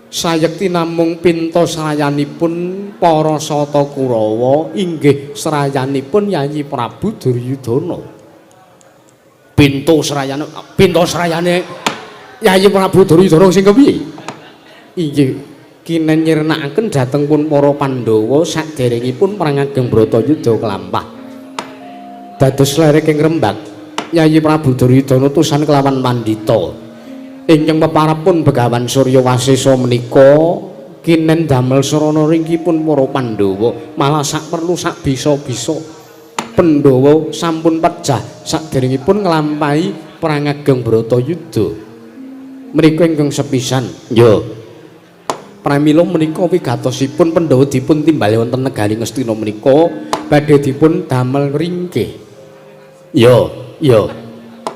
sayekti namung pinta srayanipun para Sata Kurawa inggih srayanipun Yayi Prabu Duryudana. Pinta srayane pinta srayane Yayi Prabu Duryudana sing kepiye? Inggih kinen nyirnakaken dhateng pun para Pandhawa saderengipun Perang Ageng Bratayuda kelampah. Dados lerek ing rembag Yayi Prabu Duryudana tusan kelawan pandhita. Ingkang peparapun Begawan Surya Wasesa menika kinen damel sarana ringkipun para Pandhawa, malah sak perlu sak bisa-bisa Pandhawa sampun pejah saderengipun nglampahi Perang Ageng Bratayuda. Menika ingkang sepisan. Ya. Pramila menika wigatosipun Pandhawa dipun timbali wonten negari Ngastina menika badhe dipun damel ringkih. Ya, ya.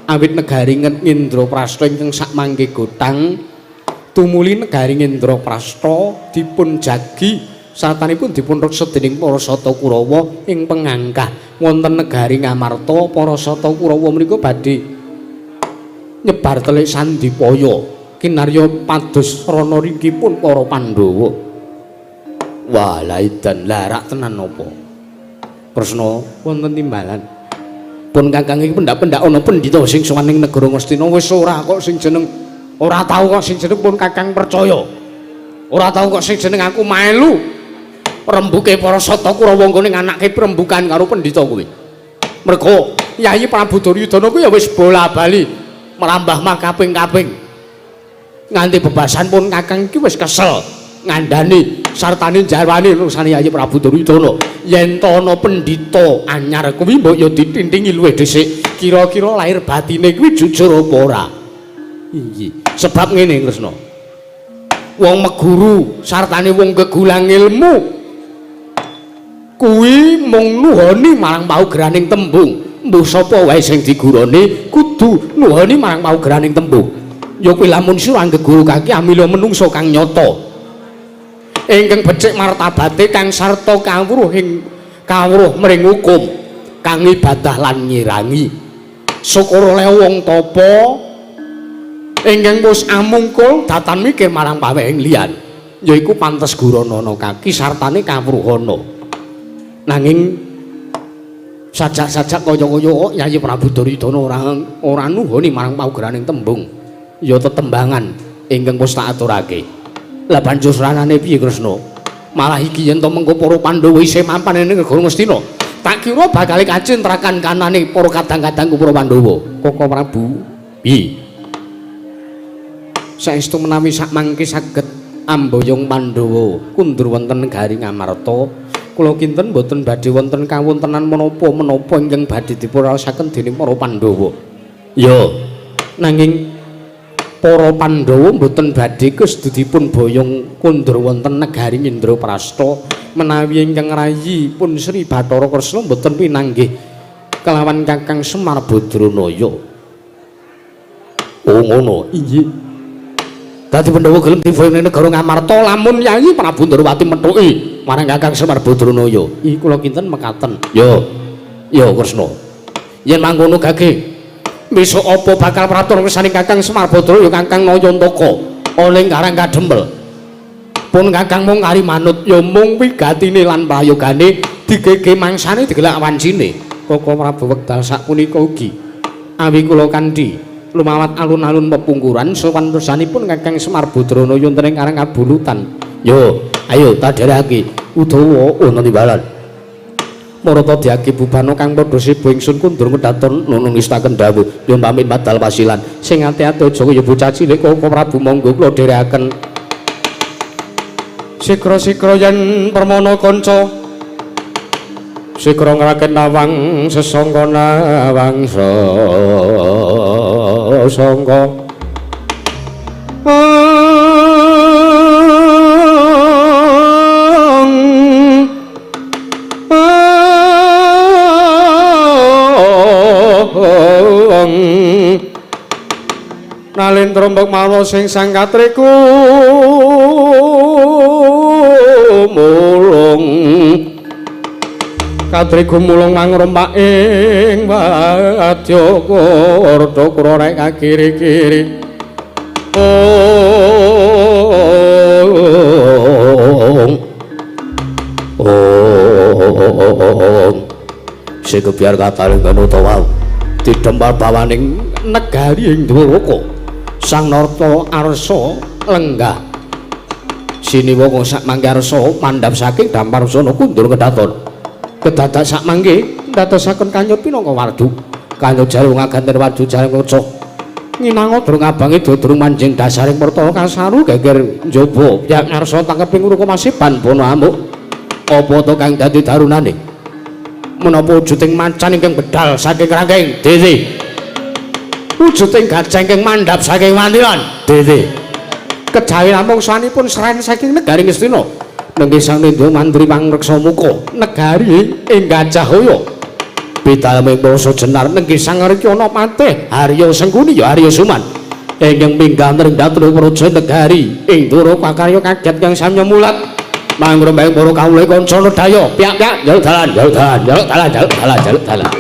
Awit negari Indraprastha ingkang sakmangke gotang tumuli negari Indraprastha dipun jagi satanipun dipun reksa dening para Sata Kurawa ing pengangkah wonten negari Ngamarta. Para Sata Kurawa menika badhe nyebar telik sandipaya kinarya pados rana ringkipun para Pandhawa. Wah, lha edan larak tenan apa? Kresna wonten timbalan. Pun kakang iki pendak-pendak ana pendhita sing sowan ning negara Ngastina wis ora kok sing jeneng ora tau kok sing jeneng pun kakang percaya. Ora tau kok sing jeneng aku melu rembuke para Sata Kurawa nggone nganake rembukan karo pendhita kuwi. Mergo Yayi Prabu Duryudana kuwi ya wis bola-bali merambah makaping-kaping. Nganti bebasan pun Kakang iki wis kesel ngandani sartane jarwane urusane Yayi Prabu Duryudana. Yen to ana pendhita anyar kuwi mbok ya ditintingi luwih dhisik. Kira-kira lahir batine kuwi jujur apa ora? Inggih. Sebab ngene Kresna. Wong meguru sartane wong gegulang ilmu kuwi mung nuhoni marang paugraning tembung. Mbuh sapa wae sing digurone kudu nuhoni marang paugraning tembung. Ya kuwi lamun sira anggeguru kaki amila menungsa kang nyata. Ingkang becik martabate kang sarta kawruh ing kawruh mring hukum kang ibadah lan nyirangi. Syukur oleh wong tapa ingkang wis amungkul datan mikir marang pawehing liyan. Yaiku pantes guranana kaki sartane kawruhana. Nanging sajak-sajak kaya-kaya kok Yayi Prabu Duryudana ora nuhoni marang paugraning tembung. Ya tetembangan ingkang wis tak aturake. Lah banjur sranane piye Kresna? Malah iki yen to mengko para Pandhawa isih mapan ning negara Ngastina. Tak kira bakal kacintrakan kanane para kadang-kadangku para Pandhawa. Koko Prabu, piye? Saestu menawi sakmangke saged amboyong Pandhawa kundur wonten negari Ngamarta, kula kinten mboten badhe wonten kawontenan menapa-menapa ingkang badhe dipunraosaken dening para Pandhawa. Ya, nanging para Pandhawa mboten badhe kusdudipun boyong kundur wonten negari Indraprasta menawi ingkang rayi pun Sri Bathara Kresna mboten pinanggih kelawan Kakang Semar Badranaya. Oh ngono, inggih. Dadi Pandhawa gelem diboyong ning negara Ngamarta lamun Yayi Prabu Ndrawati methuki marang Kakang Semar Badranaya. Ih kula kinten mekaten. Ya. Ya Kresna. Yen mangkono gage besok apa bakal pratur kesaning Kakang Semar Badranaya Kakang Nayantaka oleh Karang Kadempel. Pun Kakang mung kari manut ya mung wigatine lan prayogane digege mangsane digelak wancine. Koko Prabu wekdal sapunika ugi awi kula kanthi lumawat alun-alun pepungkuran sowan tersanipun Kakang Semar Badranaya wonten ing Karang Kabulutan. Yo, ayo tadherake Udawa ana timbalan. Marata diaki bubana kang padha seba ingsun kundur ngedaton nunung nistaken dawuh yen pamit padal pasilan sing ati-ati aja kaya bocah cilik. Koko Prabu monggo kula dherekaken. Sikra-sikra yen permana kanca sikra ngraken nawang sesangka nawang sesangka. Nalendra mbok mawa sing sang katriku mulung katriku mulung mangrompak ing wadya kurda kurorek kiri-kiri. Ong ong sing kebiar kataring utawa didempal bawaning negari ing Dwaraka. Sang Narta arsa lenggah siniwaka sak mangke arsa mandhap saking Damparsana kundur kedaton. Kedadak sak mangke ndadosaken kanyut pinangka wardu. Kanyut jalu ngaganten wardu jaring kaca. Nginanga durung abange durung manjing dasaring pertala kasaru geger njaba pihak ngarsa tangkeping ruka masiban bono amuk. Apa to kang dadi darunane? Menapa wujuding macan ingkang bedal saking rangking dene? Wujuding gajah ingkang mandhap saking wantilan dene. Kejawi namung sanipun seren saking negari Ngastina. Nenggih Sang Nindya Mantri pangreksa muka negari ing Gajahaya. Bidaleme basa jenar nenggih Sang Rekyana Patih Harya Sengkuni ya Harya Suman. Ingkang minggah mring dhateng praja negari ing Dwaraka karya kaget kang samya mulat. Mangrembeng para kawula kanca nedaya piak-piak njaluk dalan njaluk dalan njaluk dalan njaluk dalan njaluk dalan.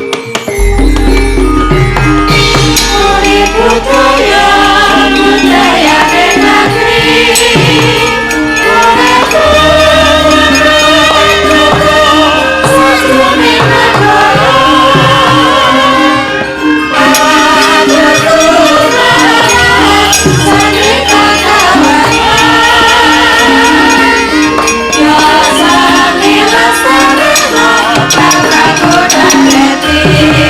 Budaya budaya negeri Thank you.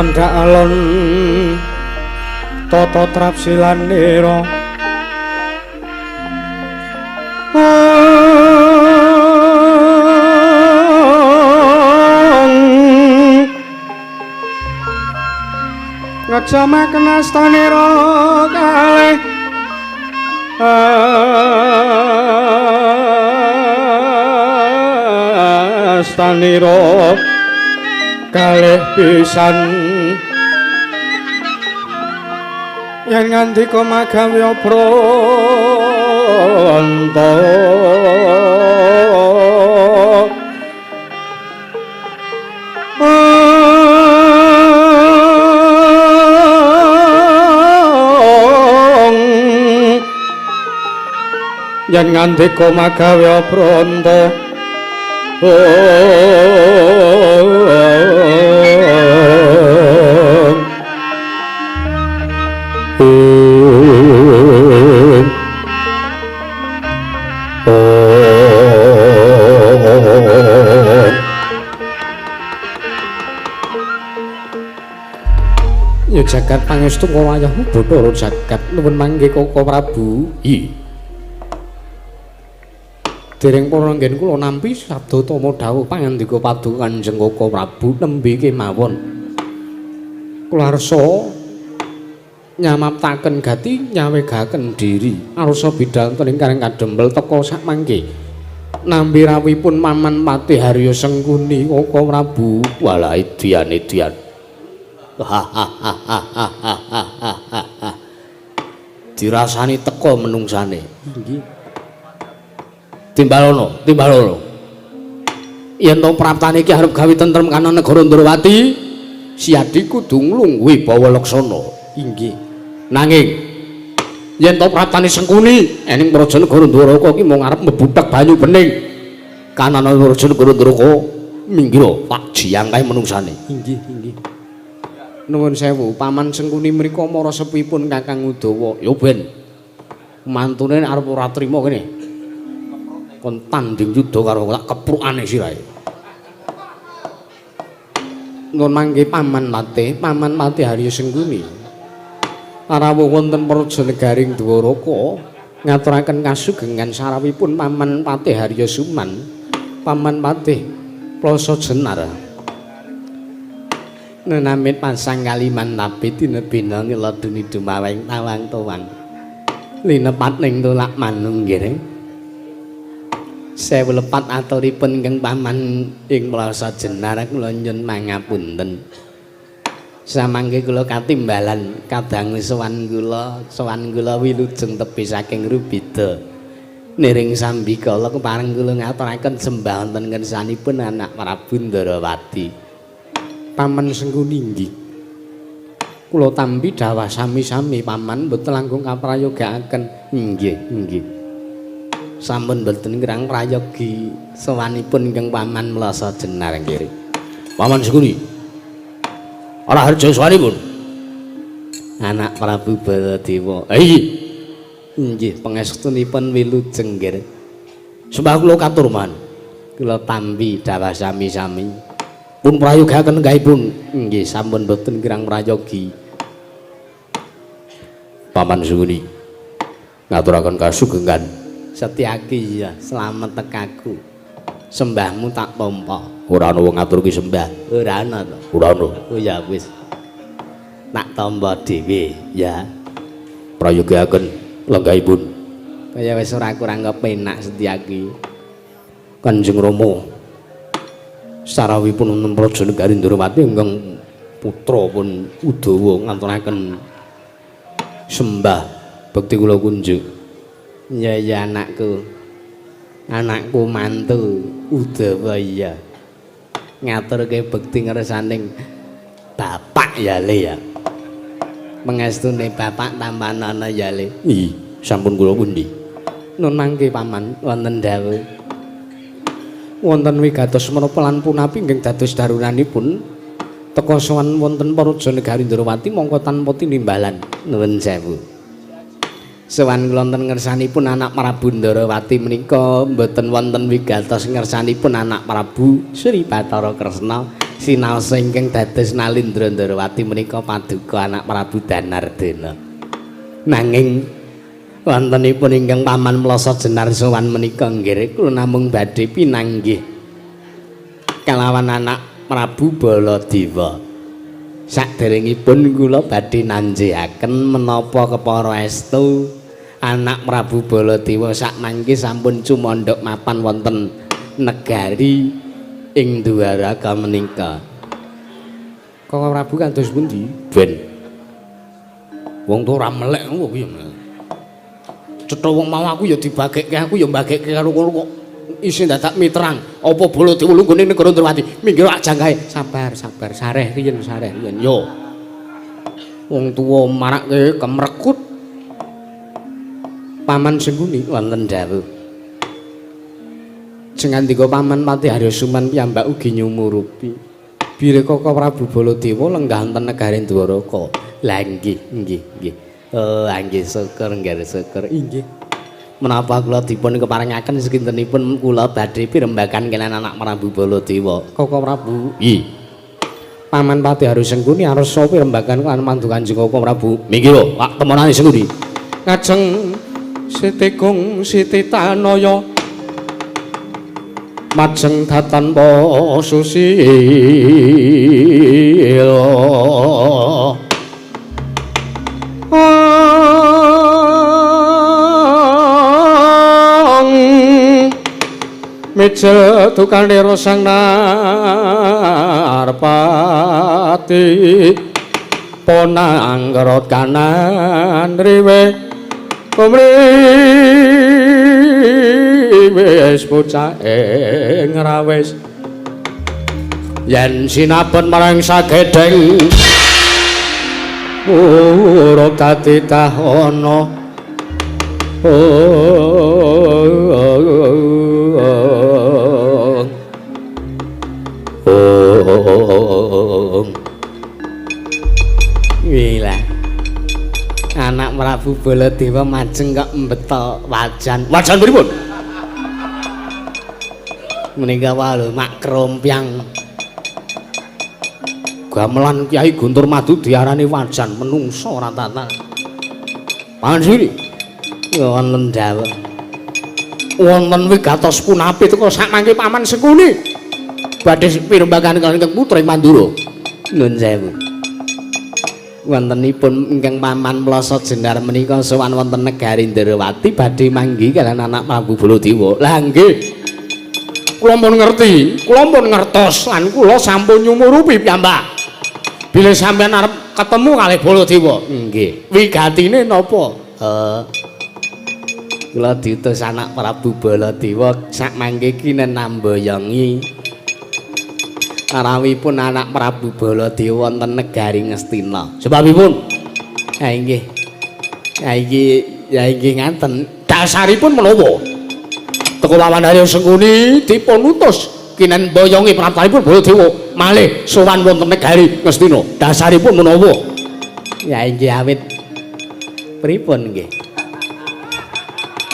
Mendhak alon tata trapsilanira ngejamaken astanira kalih astanira kalih pisan yen ngandika magawe pranta yen ngandika magawe pranta Ya jagat pangestu wayahmu Bathara jagat nuwun mangke Koko Prabu. Hi. Dereng para nggen kula nampi sabda tama dawuh pangandika paduka Kanjeng Koko Prabu nembe kemawon. Kula arsa nyamaptaken gati nyawegaken diri. Arsa bidal wonten ingkang kadempel teka sak mangke. Nampi rawuhipun Paman Patih Harya Sengkuni Koko Prabu. Walah edian edian. Dirasani teko menungsane. Inggih. Timbalono, timbalono. Yen to praptane iki arep gawe tentrem kana negara Ndrawati, Siadi kudu nglungguhi bawa laksana. Inggih. Nanging yen to praptane Sengkuni ening praja negara Ndwaraka iki mung arep mbebutek banyu bening. Kanana praja negara Ndwaraka minggir Pak Jiyang kae menungsane. Inggih, inggih. Nuwun sewu, Paman Sengkuni mriku mara sepipun Kakang Udawa. Ya ben. Mantune arep ora trima kene. Kon tanding yuda karo tak keprukane sirahe. Nuwun mangke Paman Patih, Paman Patih Harya Sengkuni. Rawuh wonten praja negaring Dwaraka ngaturaken kasugengan sarawuhipun Paman Patih Harya Suman, Paman Patih Plasa Jenar. Nenamit pasang kaliman nabi tinebina ngeladuni dumaweng tawang towang linepat ning tolak manunggir sewu lepat aturipun ingkang paman ing Plasa Jenar kula nyuwun mangapunten samangke kula katimbalan kadangu sowan kula wilujeng tebih saking Rubida niring sambikala kepareng kula ngaturaken sembah wonten ngersanipun anak Prabu Ndrawati. Paman Sengkuni inggih. Kula tampi dhawah sami-sami paman mboten langkung kaprayogaaken. Inggih, inggih. Sampun mboten kirang prayogi sowanipun ingkang paman Plasa Jenar nggih. Paman Sengkuni. Ora harja sowanipun. Anak Prabu Baladewa. Inggih. Inggih, pangestunipun wilujeng nggih. Sembah kula katur man. Kula tampi dhawah sami-sami. Pun prayogaken enggahipun. Nggih, sampun boten kirang prayogi. Paman Sengkuni ngaturaken kasugengan. Setyaki ya, slamet tekaku. Sembahmu tak tampa. Ora ana wong ngaturke sembah. Ora ana to. Ora ana. Oh ya wis. Tak tampa dhewe ya. Prayogaken lenggahipun. Kaya wis ora kurang kepenak Setyaki. Kanjeng Rama sarawuhipun wonten praja negari Ndrawati ingkang putra pun Udawa nganturaken sembah bekti kula kunjuk. Ya ya anakku. Anakku mantu Udawa iya. Ngaturke bekti ngersaning bapak ya le ya. Mengestune bapak tampanana ya le. Ih, sampun kula pundi. Nun mangke paman wonten dawuh. Wonten wigatos menapa lan punapi ingkang dados darunanipun teka sowan wonten praja negari Ndrawati mongko tanpa tinimbalan. Nuwun sewu. Sowan kula wonten ngersanipun anak Prabu Ndrawati menika mboten wonten wigatos ngersanipun anak Prabu Sri Bathara Kresna Sinaosa ingkang dados Nalindra Ndarawati menika paduka anak Prabu Danardana. Nanging wontenipun ingkang paman Mlasa Jenar sowan menika nggih kula namung badhe pinanggih kalawan anak Prabu Baladewa. Saderengipun kula badhe nanjihaken menapa kepara estu anak Prabu Baladewa sakmangke sampun cumandhak mapan wonten negari ing Dwaraka menika. Kaka Prabu kados pundi? Ben. Wong tuwa ora melek kok piye. Cetha wong mau aku ya dibagekke, aku ya mbagekke karo kono kok isih dadak mitrang. Apa Baladewa lunggone negara Ndrawati? Minggir ak jangkae. Sabar, sabar, sareh riyen, sareh riyen. Yo. Wong tuwa marake kemrekut. Paman Sengkuni wonten dawuh. Sengandika paman Patih Arya Suman piyambak ugi nyumurupi. Bilih Kaka Prabu Baladewa lenggah wonten negari Dwaraka. Lah nggih, nggih, nggih. Oh, nggih syukur, nggih syukur. Inggih. Menapa kula dipun keparengaken sekintenipun kula badhe pirembagan kaliyan anak Prabu Baladewa. Kaka Prabu. Nggih. Paman Patih Arya Sengkuni arsa pirembagan kaliyan mantu Kanjeng Kaka Prabu. Minggir, lak temonane Sengkuni. Ngajeng Siti Gung Siti Tanaya majeng datan susila. Mijil dukanira sang Narpati ponanggrot kanan riwe kumriwis bocah ing rawis yen sinabon marang sagedeng urip dadi dahana. Wila. Anak Prabu Baladewa majeng kok mbeto wajan. Wajan pripun? Menika wae lho mak krompyang. Gamelan Kyai Guntur Madu diarani wajan menungso ora tata. Paman Siri wonten dawuh. Wonten wigatos punapi teka sakmangke Paman Sengkuni badhe pirembagan kaliyan putri Mandura. Nuwun sewu. Wontenipun ingkang Paman Mlasa Jenar menika sowan wonten negari Ndrawati badhe manggi kaliyan anak Prabu Baladewa. Lah nggih. Kula pun ngerti, kula pun ngertos lan kula sampun nyumurupi piyambak. Bilih sampeyan arep ketemu kalih Baladewa. Nggih. Wigatine napa? Kula diutus anak Prabu Baladewa sakmangke kinen nambayongi rawuhipun anak Prabu Baladewa wonten negari Ngastina. Sebabipun? Ha nggih. Ha iki ya inggih ngaten. Dasaripun menapa? Teka Paman Arya Sengkuni dipun utus kinen boyongi praptanipun Baladewa malih sowan wonten negari Ngastina. Dasaripun menapa? Ya inggih awit pripun nggih?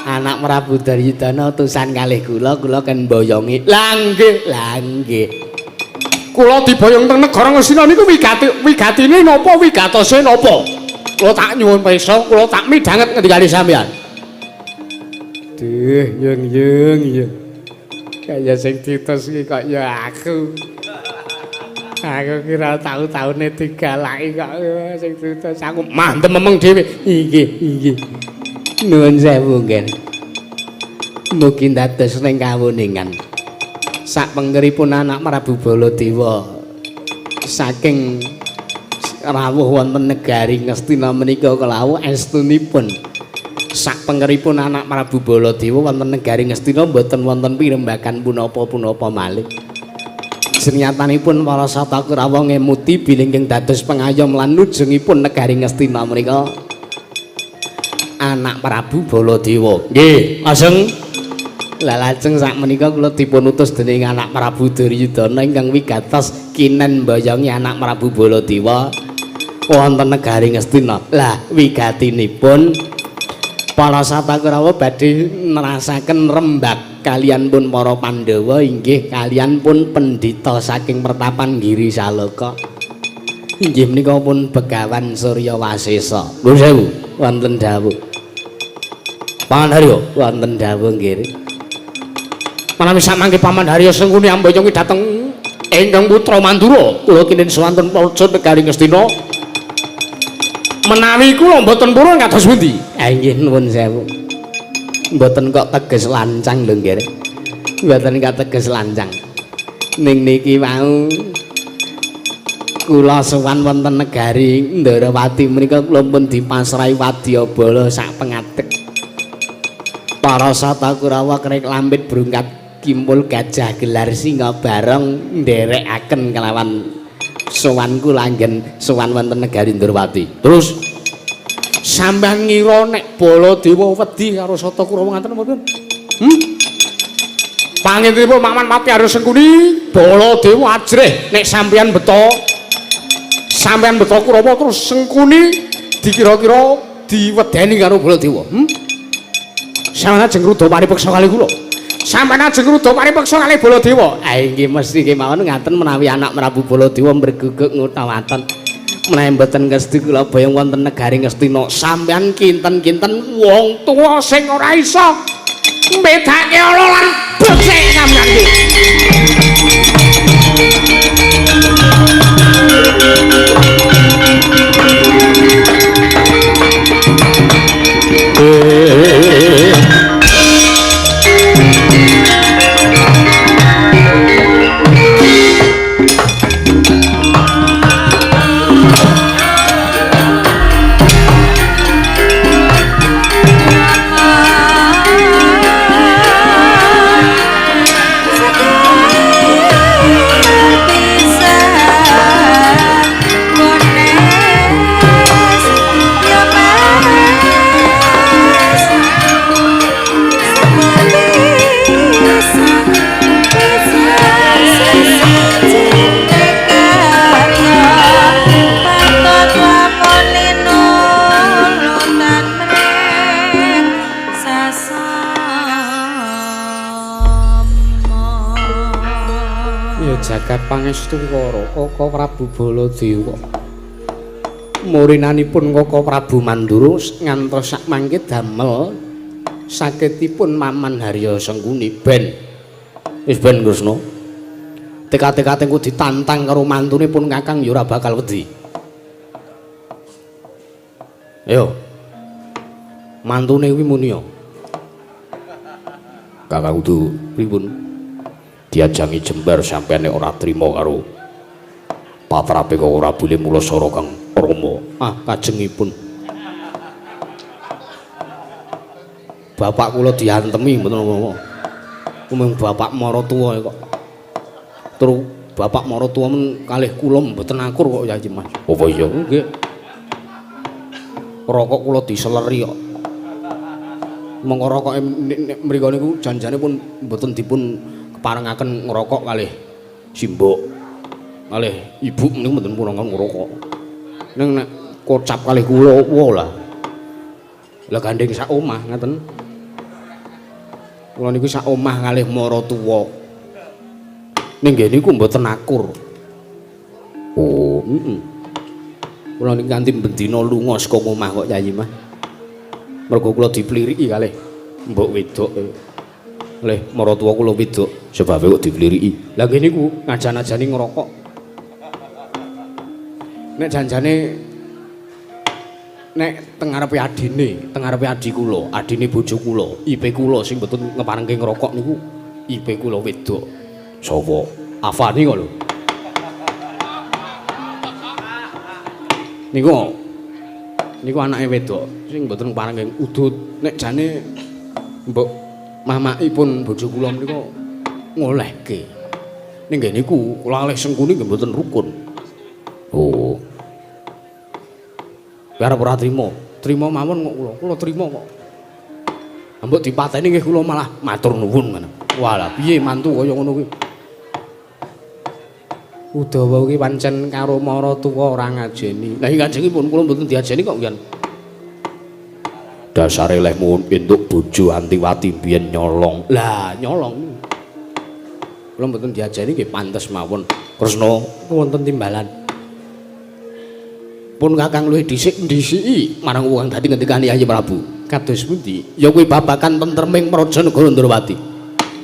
Anak Prabu Duryudana utusan kalih kula, kula ken boyongi. Lah nggih, lah nggih. Kula diboyong teng negara Ngastina niku wigatine napa, wigatose napa? Kula tak nyuwun pirsa, kula tak midhanget ngendikane sampeyan. Duh, yung yung yung. Kaya sing diutus iki kok ya aku. Aku kira tau-taune digalaki kok sing diutus aku mandem memeng dhewe. Inggih, inggih. Nuwun sewu nggih. Mugi dados ning kawuningan. Sakpengkeripun anak Prabu Baladewa saking rawuh wonten negari Ngastina menika kelawuh estunipun. Sakpengkeripun anak Prabu Baladewa wonten negari Ngastina mboten wonten pirembagan punapa-punapa malih. Senyatanipun para Sata Kurawa ngemuti bilih ingkang dados pengayom lan nujungipun negari Ngastina menika anak Prabu Baladewa. Nggih, lajeng lah lajeng sakmenika kula dipun utus dening anak Prabu Duryudana ingkang wigatos kinen mboyongi anak Prabu Baladewa wonten negari Ngastina. Lah wigatinipun para Sata Kurawa badhe nerasaken rembagan Kalian pun para Pandhawa inggih kalian pun pendhita saking pertapan Giri Saloka. Inggih menika pun Begawan Surya Wasesa. Nuwun sewu, wonten dawuh. Paman Haryo, wonten dawuh nggih. Menawi samangke Paman Haryo Sengkuni amboyongi dhateng ingkang putra Mandura, kula kinen swanten praja negari Ngastina. Menawi kula mboten purun kados pundi? Ah inggih nuwun sewu. Mboten kok teges lancang lho nggih. Mboten kok teges lancang. Ning niki wau kula sowan wonten negari Ndarawati menika kula pun dipasrahi wadyabala sak pengadeg. Para Sata Kurawa krek lambit brungkat kimpul gajah gelar singa barong nderekaken kelawan sowan kula anggen sowan wonten negari Ndrawati. Terus sampeyan ngira nek Baladewa wedi karo Sata Kurawa ngaten mboten? Pangintenipun Paman Pati Haryo Sengkuni, Baladewa ajrih nek sampeyan beto Kurawa terus Sengkuni dikira-kira diwedeni karo Baladewa. Sampeyan ajeng ngruda paripeksa kali kula. Sampeyan ajeng ngruda paripeksa kali Baladewa. Ah inggih mesti kemawon ngaten menawi anak Prabu Baladewa mberguguk ngutawaten. Menawi mboten ngesti kula boyong wonten negari Ngastina. Sampeyan kinten-kinten wong tuwa sing ora iso mbedake ala lan becik sampeyan iki. Jagat pangestu karo Kaka Prabu Baladewa. Murinanipun Kaka Prabu Mandura ngantos sakmangke damel sakitipun Maman Haryo Sengkuni ben. Wis ben Kresna. Teka-tekate engko ditantang karo mantune pun Kakang ya ora bakal wedi. Ayo. Mantune kuwi muni ya. Kakang kudu pripun? Diajangi jembar sampeyan nek ora trima karo patrape kok ora boleh mulasara Kang Rama. Ah, kajengipun. Bapak kula diantemi mboten napa-napa. Mung bapak maratuwa kok. Terus bapak maratuwa men kalih kula mboten akur kok Yayi Mas. Apa iya? Nggih. Rokok kula diseleri kok. Mongko rokoke mriku niku janjane pun mboten dipun parengaken ngrokok kalih simbok kalih ibu niku mboten purangan ngrokok. Ning nek kocap kalih kula lah. Lah gandeng sak omah ngaten. Kula niku sak omah kalih maratuwa. Ning nggih niku mboten akur. Oh, heeh. Kula niki kanthi bendina lunga saka omah kok Yayi Mas. Mergo kula dipliriki kalih mbok wedok. Leh maratuwa kula wedok sebabe kok dipliriki. Lah nggih niku ngajan-ajani ngrokok. Nek janjane nek teng ngarepe adine, teng ngarepe adi kula, adine bojo kula, IP kula sing mboten ngeparengke ngrokok niku IP kula wedok. Sapa? Afani kok lho. Niku niku anake wedok sing mboten ngeparengke udut. Nek jane mbok mamakipun bojo kula menika ngolehke. Ning nggih niku kula kalih Sengkuni nggih mboten rukun. Oh. Arep ora trima, trima mawon kok kula. Kula trima kok. Mbok dipateni nggih kula malah matur nuwun ngono. Walah piye mantu kaya ngono kuwi. Udawa kuwi pancen karo maratuwa ora ngajeni. Lah ing kajengipun kula mboten diajeni kok nggih. Dasare lehmu entuk bojo Antiwati biyen nyolong. Lah, nyolong. Kula mboten diajari nggih pantes mawon. Kresna wonten timbalan. Pun Kakang luwih dhisik ndhisiki marang wong dadi ngendikane Yayi Prabu. Kados pundi? Ya kuwi babagan tentreming praja negara Ndrawati.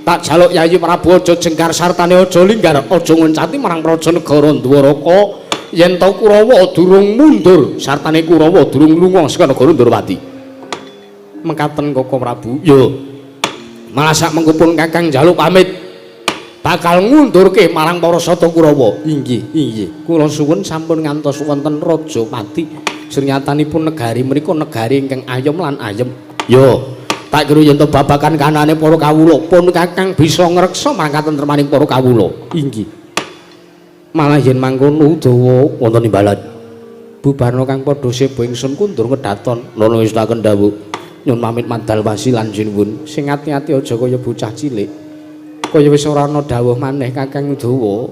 Tak jaluk Yayi Prabu aja jengkar sartane aja linggar, aja ngoncati marang praja negara Ndwaraka yen to Kurawa durung mundur sartane Kurawa durung lunga saka negara Ndrawati. Mekaten Koko Prabu. Ya. Malah sak mengko pun Kakang njaluk pamit bakal ngundurke marang para sata Kurawa. Inggih, inggih. Kula suwun sampun ngantos wonten Raja Pati. Srinyatanipun negari menika negari ingkang ayem lan ayem. Ya, tak kira yen to babagan kanane para kawula pun Kakang bisa ngreksa marang katentremaning para kawula. Inggih. Malah yen mangkono dawa wonten imbalan. Bubarna kang padha seba ingsun kundur kedaton. Nono wis tak kendhawuh. Nyun pamit madal wasilan sinuwun. Sing ati-ati aja kaya bocah cilik. Kaya wis ora ana dawuh maneh Kakang Udawa.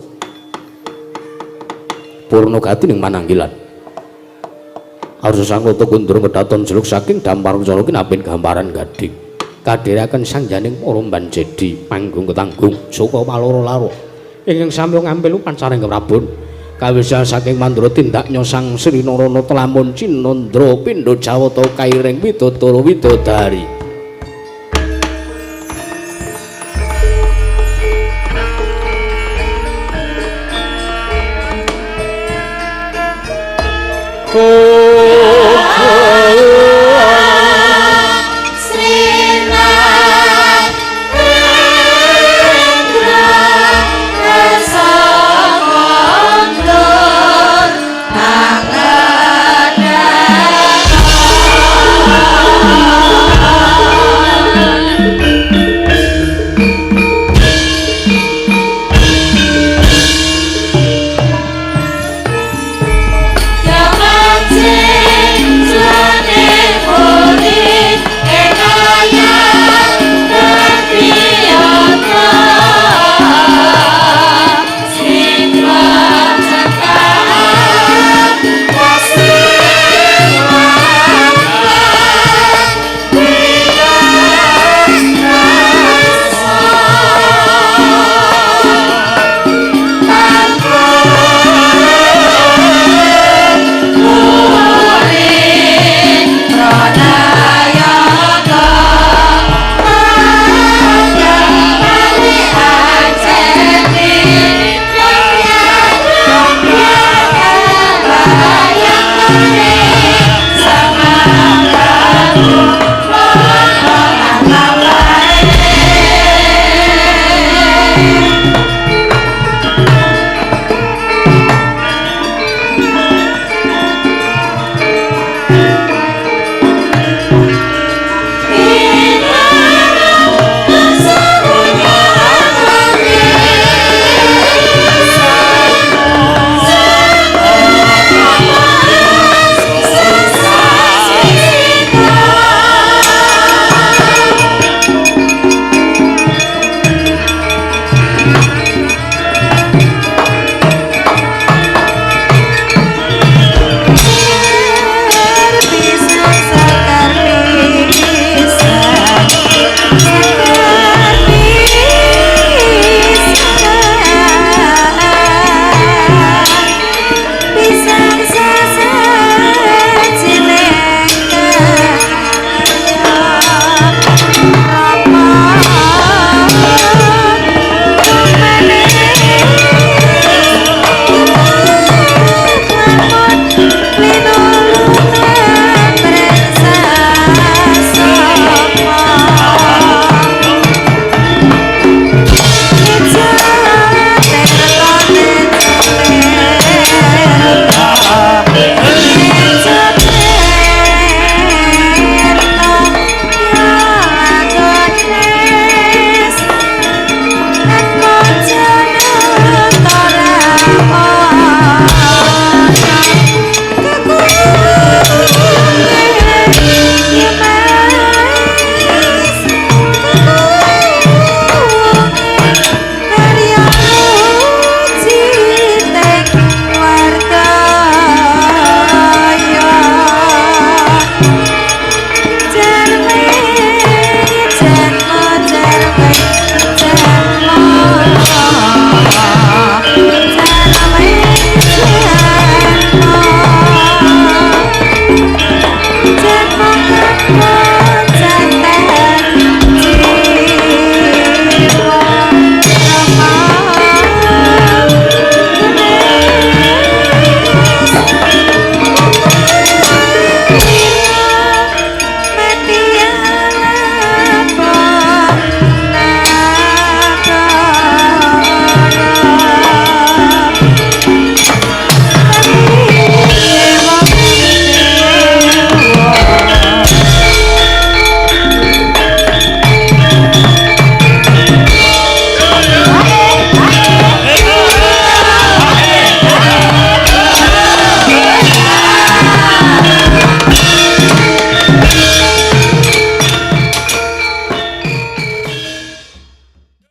Purnagati ning mananggilan. Arsa sangkota kundur kedaton jeluk saking dampar cana kinapin gambaran gading. Kadhiraken sangjaning para mbanjedi panggung ketanggung saka paloro-laro. Ingkang sami ngambil upacara ing Prabon. Kawisal saking Mandura tindak nyosang Sri Narana telamun Cinandra pindha Jawata kairing widodara widodari. Oh.